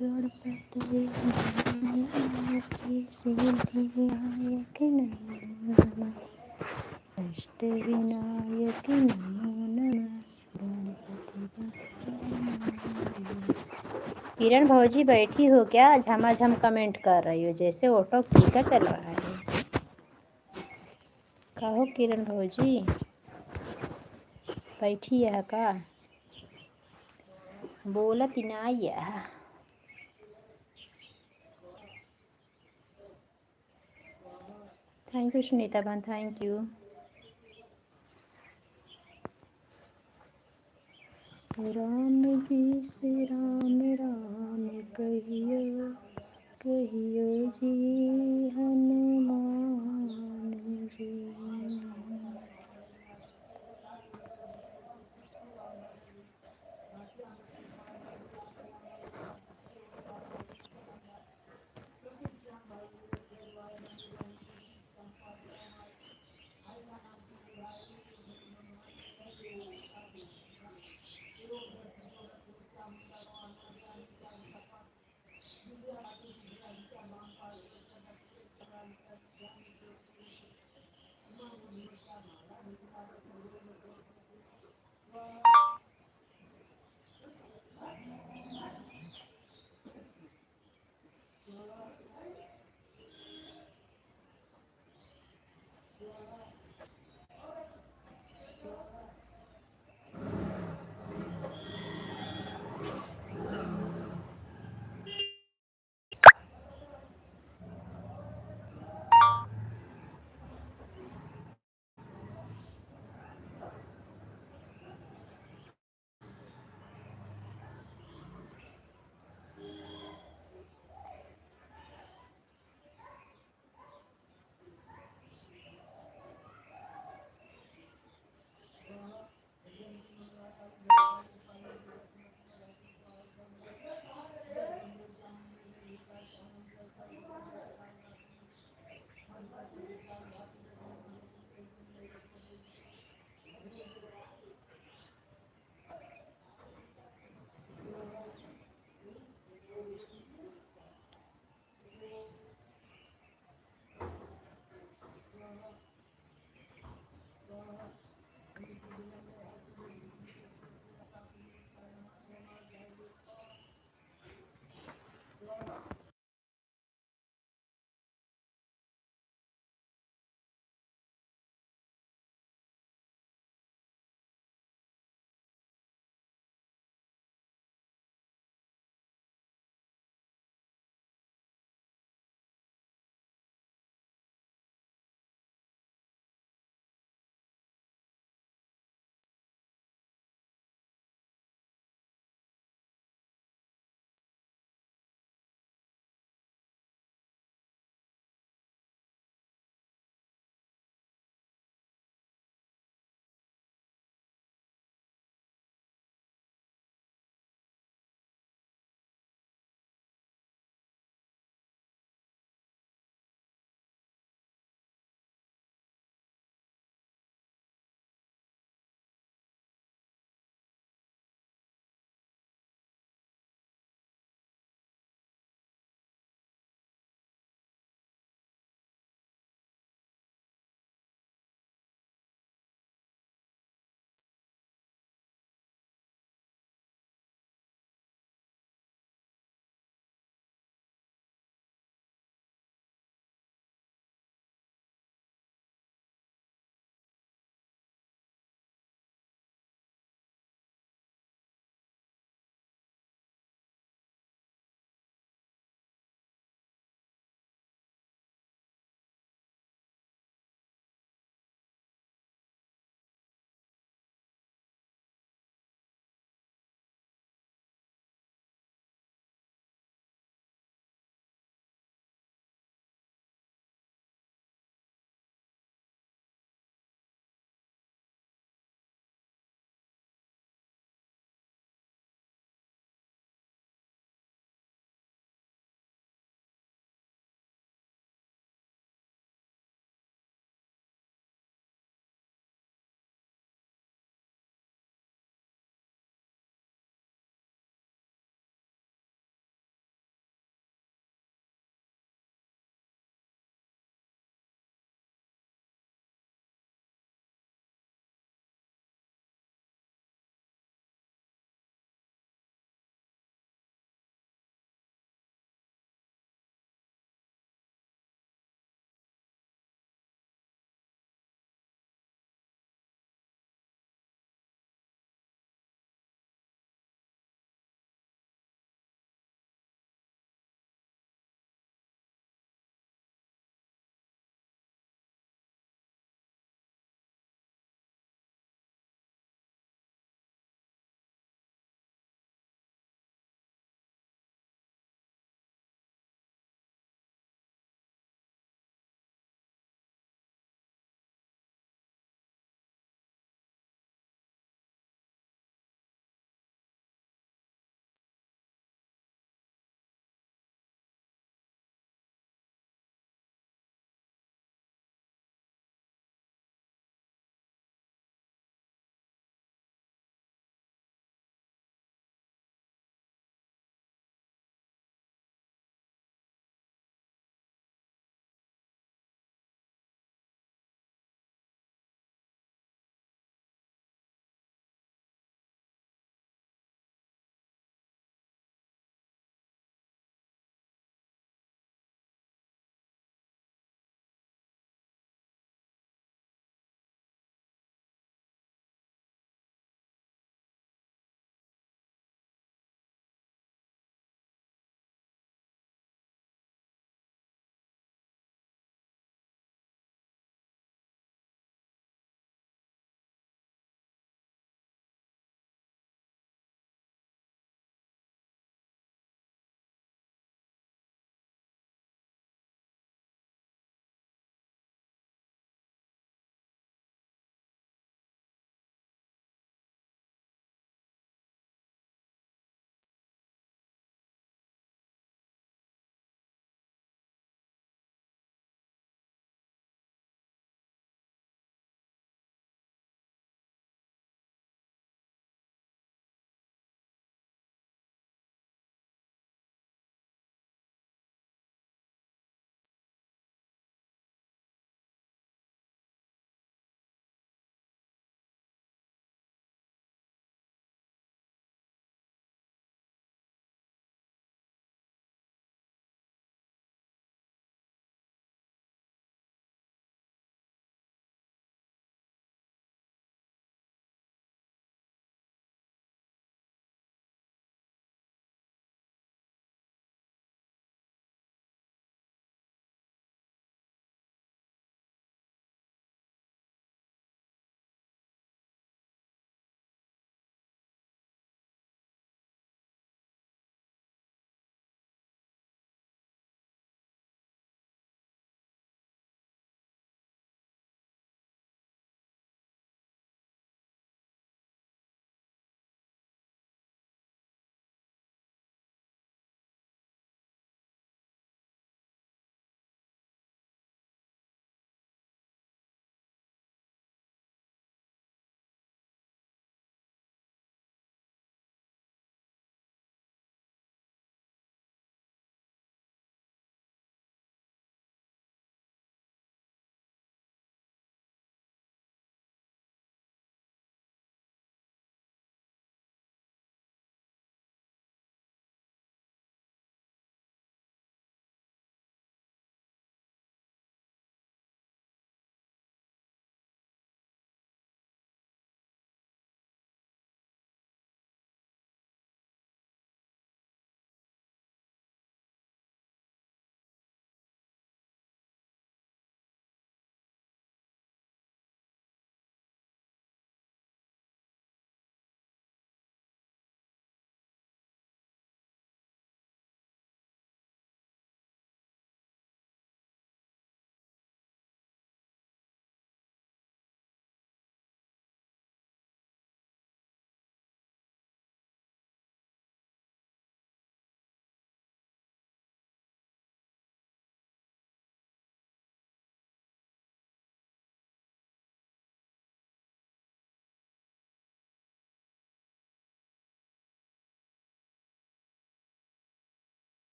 गणपति विनायक सिद्धि विनायक नमो नमः। अष्ट विनायक नमो नमः। गणपति बप्पा मोरया। किरण भौजी बैठी हो क्या? झमाझम कमेंट कर रही हो, जैसे ऑटो टीका चल रहा है। कहो किरण भौजी, बैठी है का? बोलत ही ना यह। Thank you सुनीता बहन, thank you। राम जी से राम राम कहियो, कहियो जी हनुमान जी।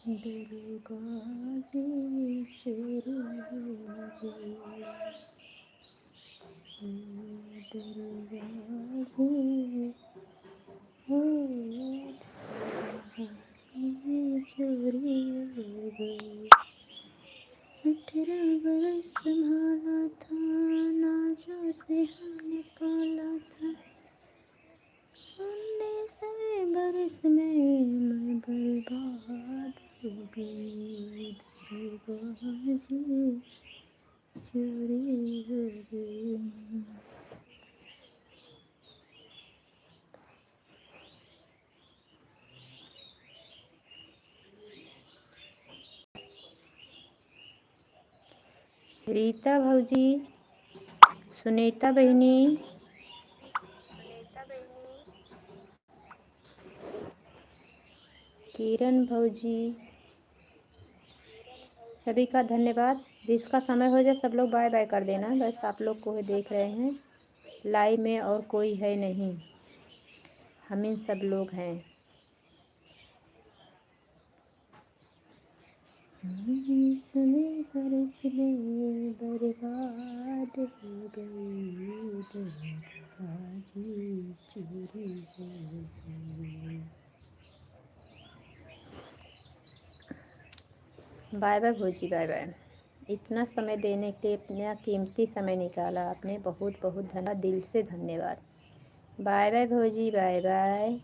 दुर्गा जी चोरी हो गई, दुर्गा जी, ओ दुर्गा जी चोरी हो गई। अठारह बरस संभाला था, नाजों से हमने पाला था। उन्नीस बरस में मैं बर्बाद हो गई, दुर्गा जी चोरी हो गई। रीता भौजी, सुनीता बहिनी, किरण भौजी, सभी का धन्यवाद। जिसका समय हो जाए, सब लोग बाय बाय कर देना। बस आप लोग को ही देख रहे हैं लाइव में, और कोई है नहीं, हम ही सब लोग हैं। उन्नीस बरस में बर्बाद हो गई, दुर्गा जी चोरी हो गई। बाय बाय भौजी, बाय बाय। इतना समय देने के लिए, इतना कीमती समय निकाला आपने, बहुत बहुत धन्यवाद, दिल से धन्यवाद। बाय बाय भौजी, बाय बाय।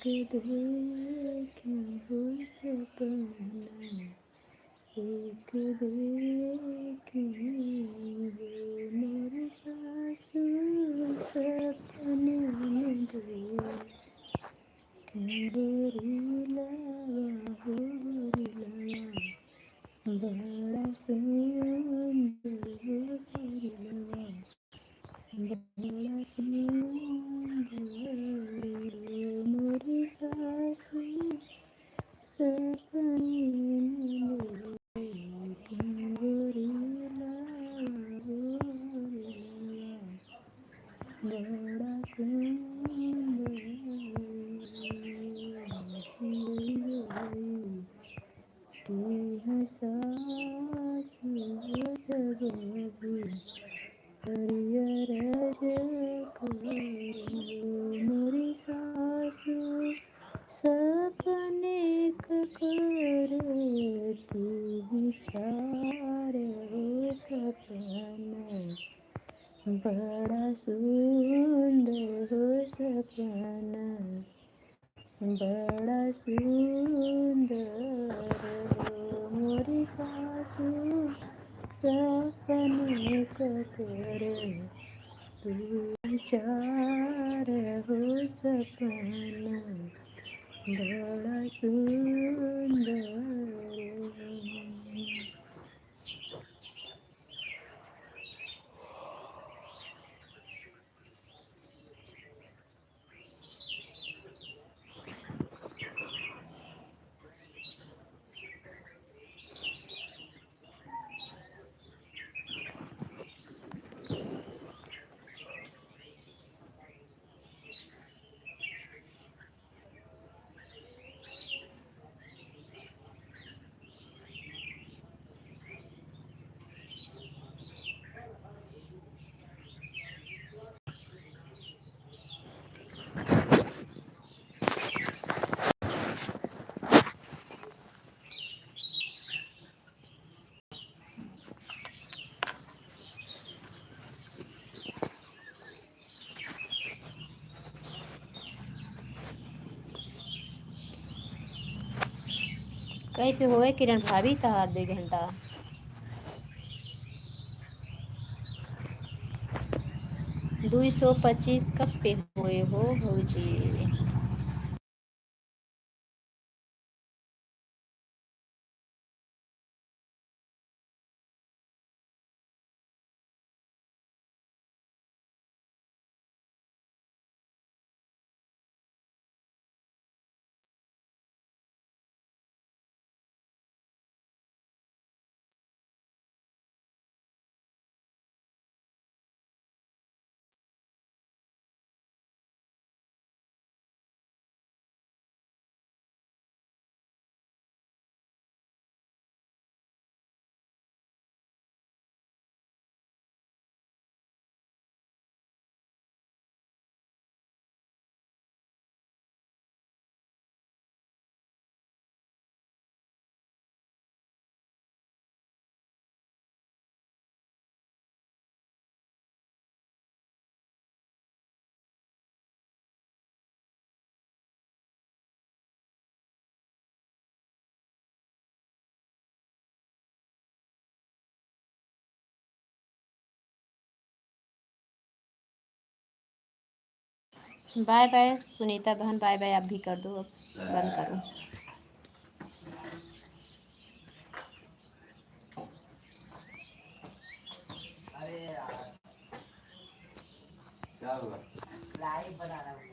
एक देखे हो सपना, एक देखे हो मोर सासू सपना में देखे। गोरिलवा, गोरिलवा, बड़ा सुंदर गोरिलवा। बड़ा सुंदर मोरी सासू सपने में देखे गोरिलवा, गोरिलवा, बड़ा सुंदर झिलई। तू है सासू जब भी हरियर चकोर मोरी सासू सपने क करे तू विचार हो सपना, बड़ा सुंदर हो सपना। बड़ा सुंदर हो मोरी सासू सपने क करे तू विचार हो सपना, बड़ा सुंदर। कहीं पे होए किरण भाभी तहार दुई घंटा? दुई सौ पच्चीस कब पे होए हो भौजी? बाय बाय सुनीता बहन, बाय बाय। आप भी कर दो, अब बंद करो। अरे यार, क्या हुआ? लाइव बना रहा हूँ।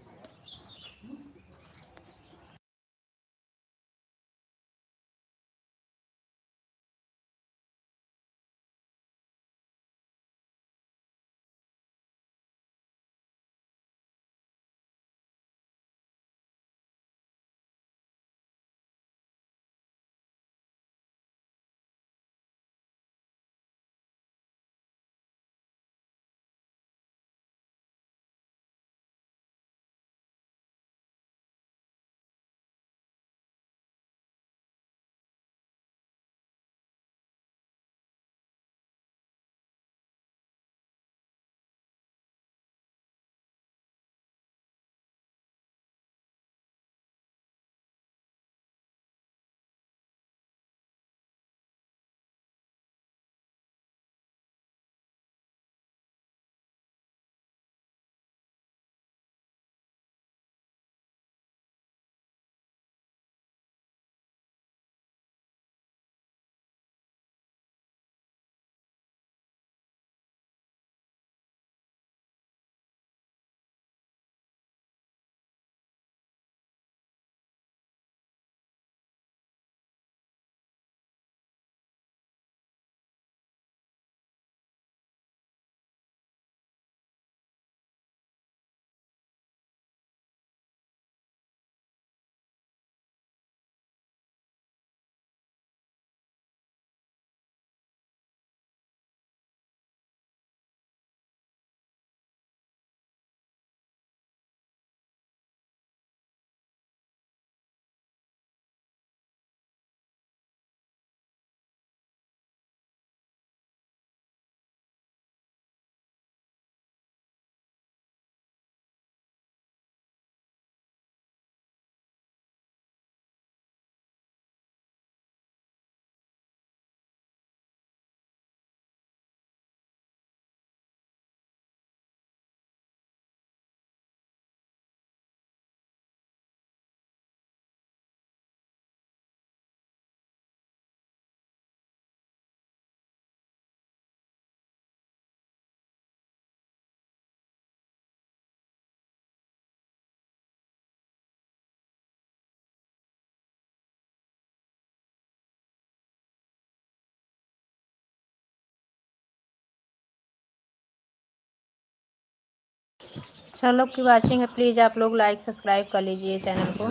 छह लोग की वॉचिंग है, प्लीज आप लोग लाइक सब्सक्राइब कर लीजिए चैनल को।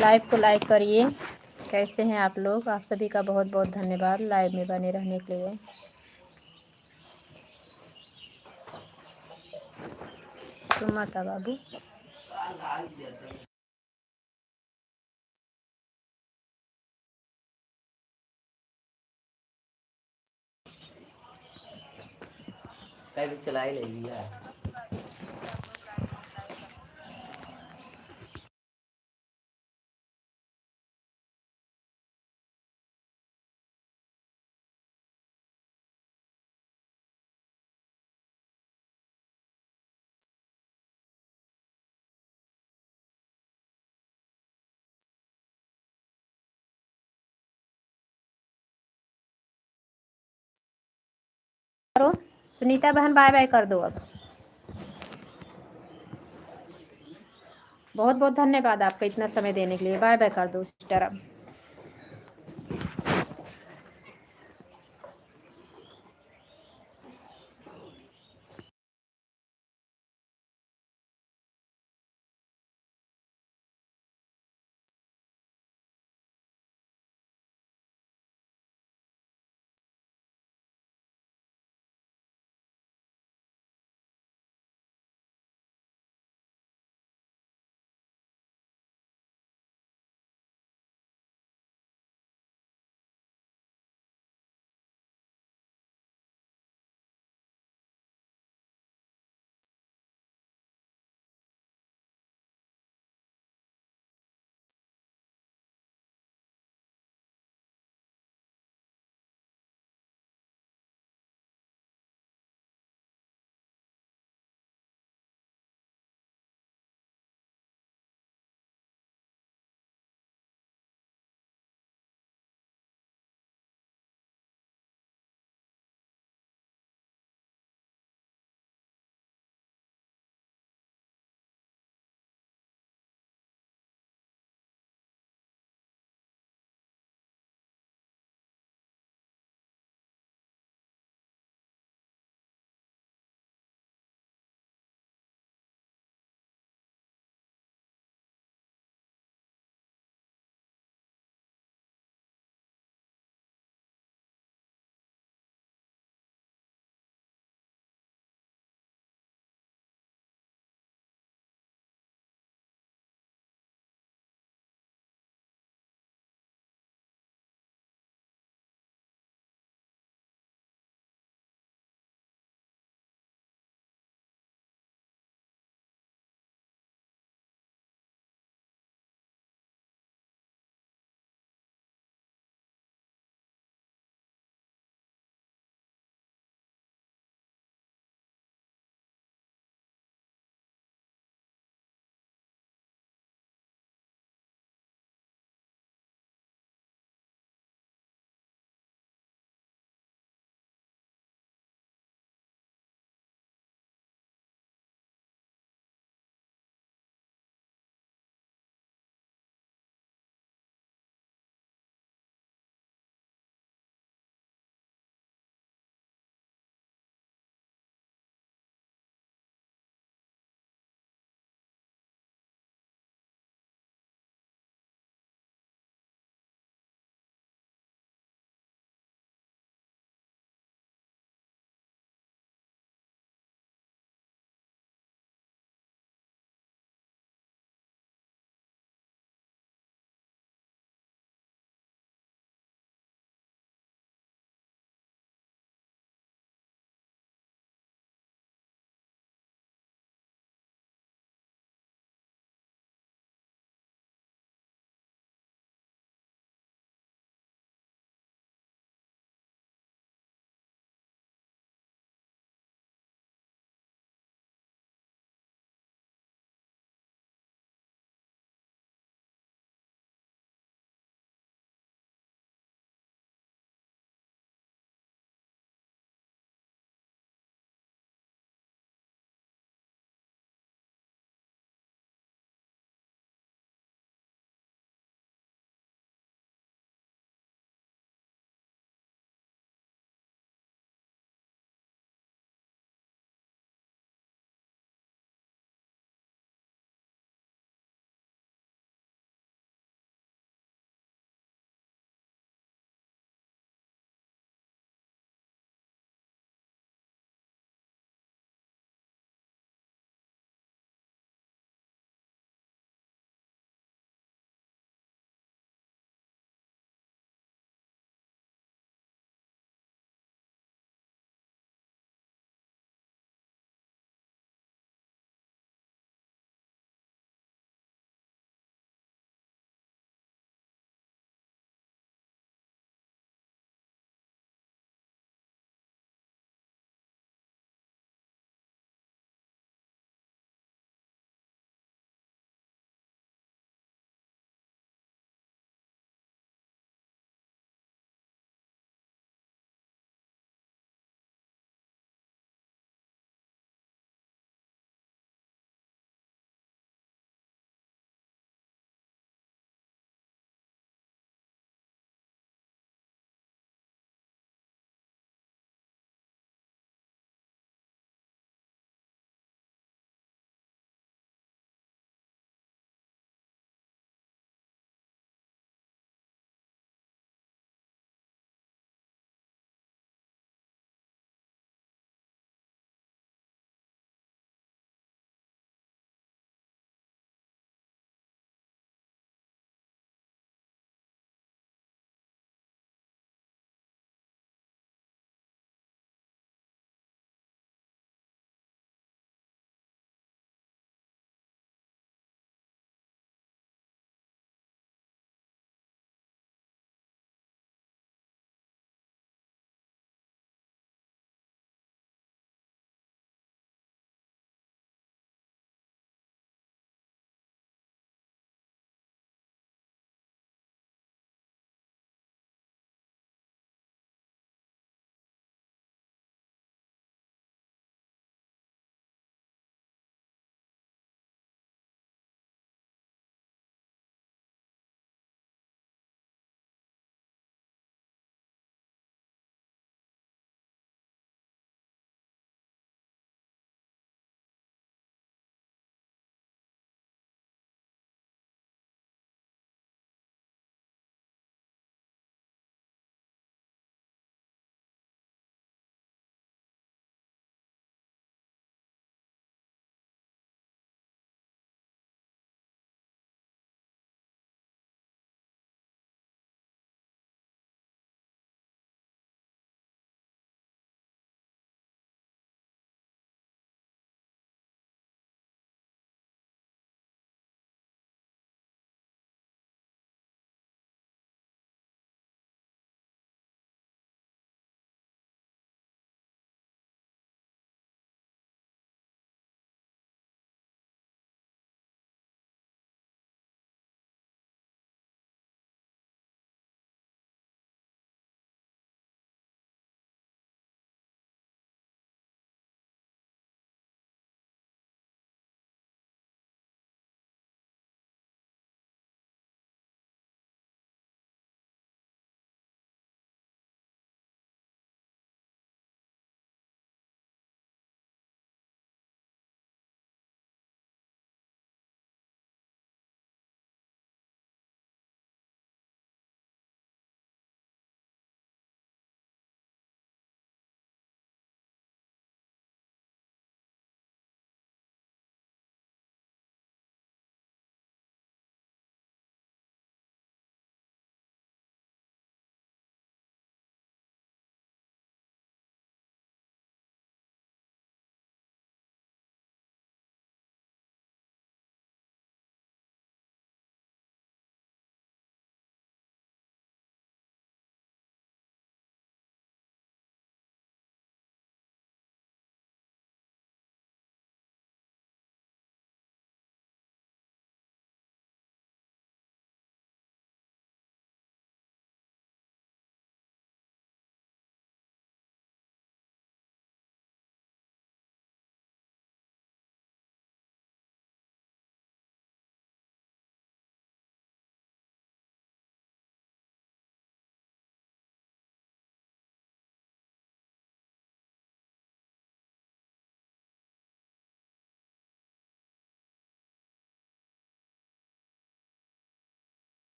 लाइव को लाइक करिए। कैसे हैं आप लोग? आप सभी का बहुत बहुत धन्यवाद लाइव में बने रहने के लिए। सुमा था बाबू। कई भी चलाई ले लिया। करो। सुनीता बहन, बाय बाय कर दो अब। बहुत बहुत धन्यवाद आपका इतना समय देने के लिए। बाय बाय कर दो सिस्टर अब।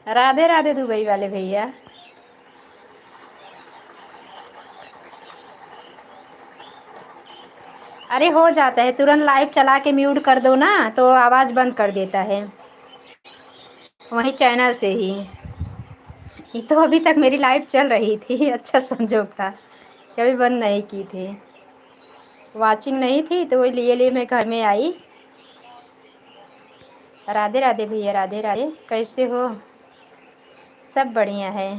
राधे राधे दुबई वाले भैया। अरे, हो जाता है, तुरंत live चला के mute कर दो ना, तो आवाज़ बंद कर देता है वही channel से ही। ये तो अभी तक मेरी live चल रही थी, अच्छा संजोग था, कभी बंद नहीं की थी। Watching नहीं थी, तो वही लिए लिए मैं घर में आई। राधे राधे भैया, राधे राधे, कैसे हो? सब बढ़िया है।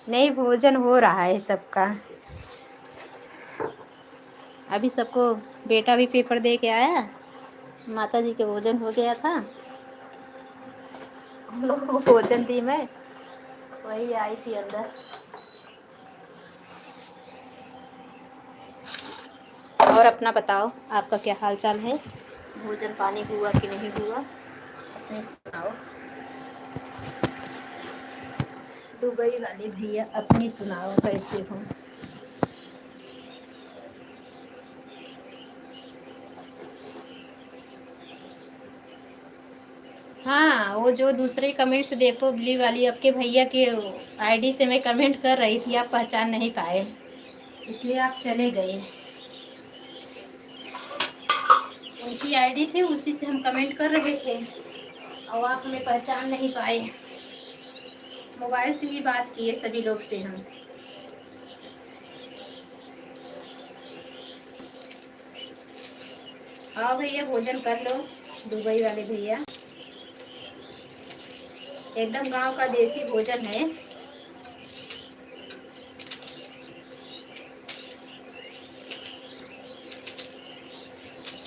नहीं, भोजन हो रहा है सबका। अभी सबको, बेटा भी paper दे के आया, माता जी के भोजन हो गया था, हम लोग को भोजन दी मैं, वही आई थी अंदर। और अपना बताओ, आपका क्या हाल चाल है? भोजन पानी हुआ कि नहीं हुआ, अपनी सुनाओ। दुबई वाले भैया, अपनी सुनाओ, कैसे हो? हाँ, वो जो दूसरे comments देखो, ब्ली वाली, आपके भैया के ID से मैं comment कर रही थी, आप पहचान नहीं पाए, इसलिए आप चले गए। उनकी ID थी, उसी से हम comment कर रहे थे और आप हमें पहचान नहीं पाए। Mobile से ही बात किए सभी लोग से हम। आओ भैया, भोजन कर लो, दुबई वाले भैया। एकदम गांव का देसी भोजन है।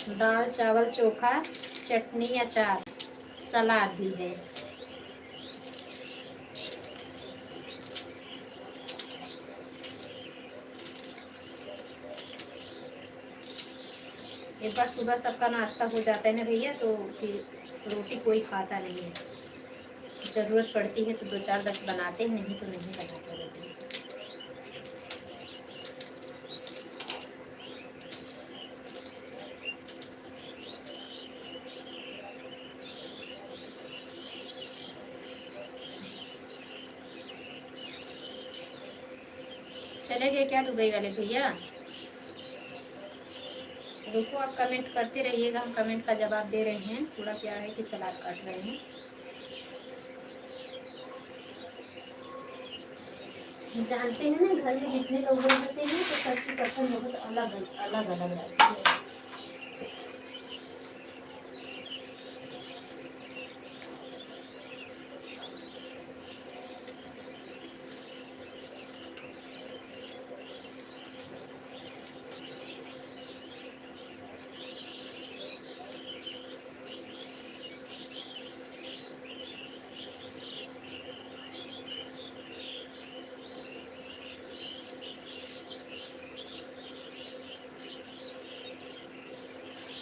दाल, चावल, चोखा, चटनी, अचार, सलाद भी है। एक बार सुबह सबका नाश्ता हो जाता है ना भैया, तो फिर रोटी कोई खाता नहीं है। ज़रूरत पड़ती है तो दो चार दस बनाते हैं, नहीं तो नहीं बनाते रोटी। चले गए क्या दुबई वाले भैया? रुको, आप comment करते रहिएगा, हम comment का जवाब दे रहे हैं। थोड़ा क्या है कि सलाद काट रहे हैं। जानते हैं ना, घर में जितने लोग रहते हैं तो सबकी पसंद बहुत अलग, अलग, अलग रहती है।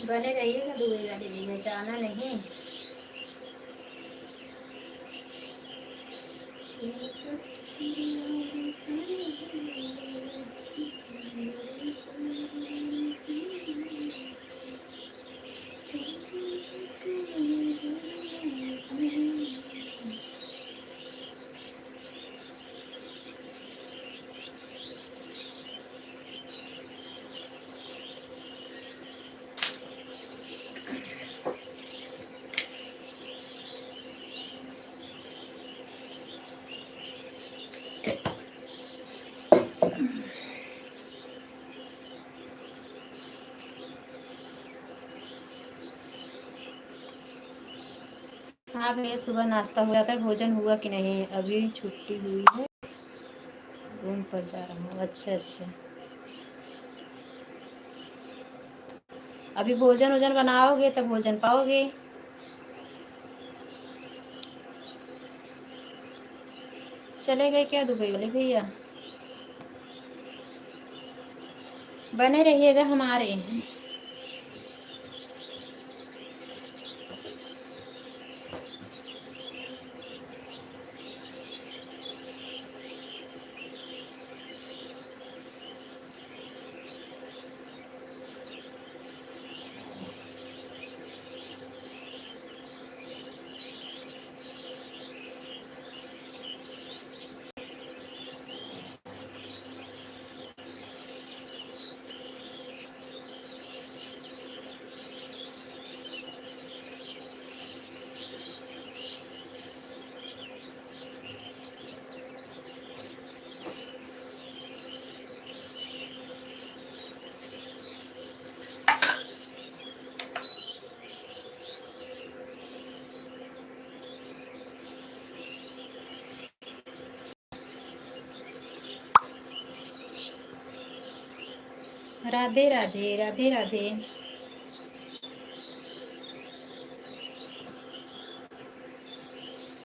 बने रहिएगा दुबई वाले भैया, जाना नहीं। हाँ भैया, सुबह नाश्ता हो जाता है, भोजन हुआ कि नहीं? अभी छुट्टी हुई है, घूम पर जा रहा हूँ। अच्छा, अच्छा, अभी भोजन वोजन बनाओगे तब भोजन पाओगे। चले गए क्या दुबई वाले भैया? बने रहिएगा हमारे। राधे, राधे, राधे, राधे।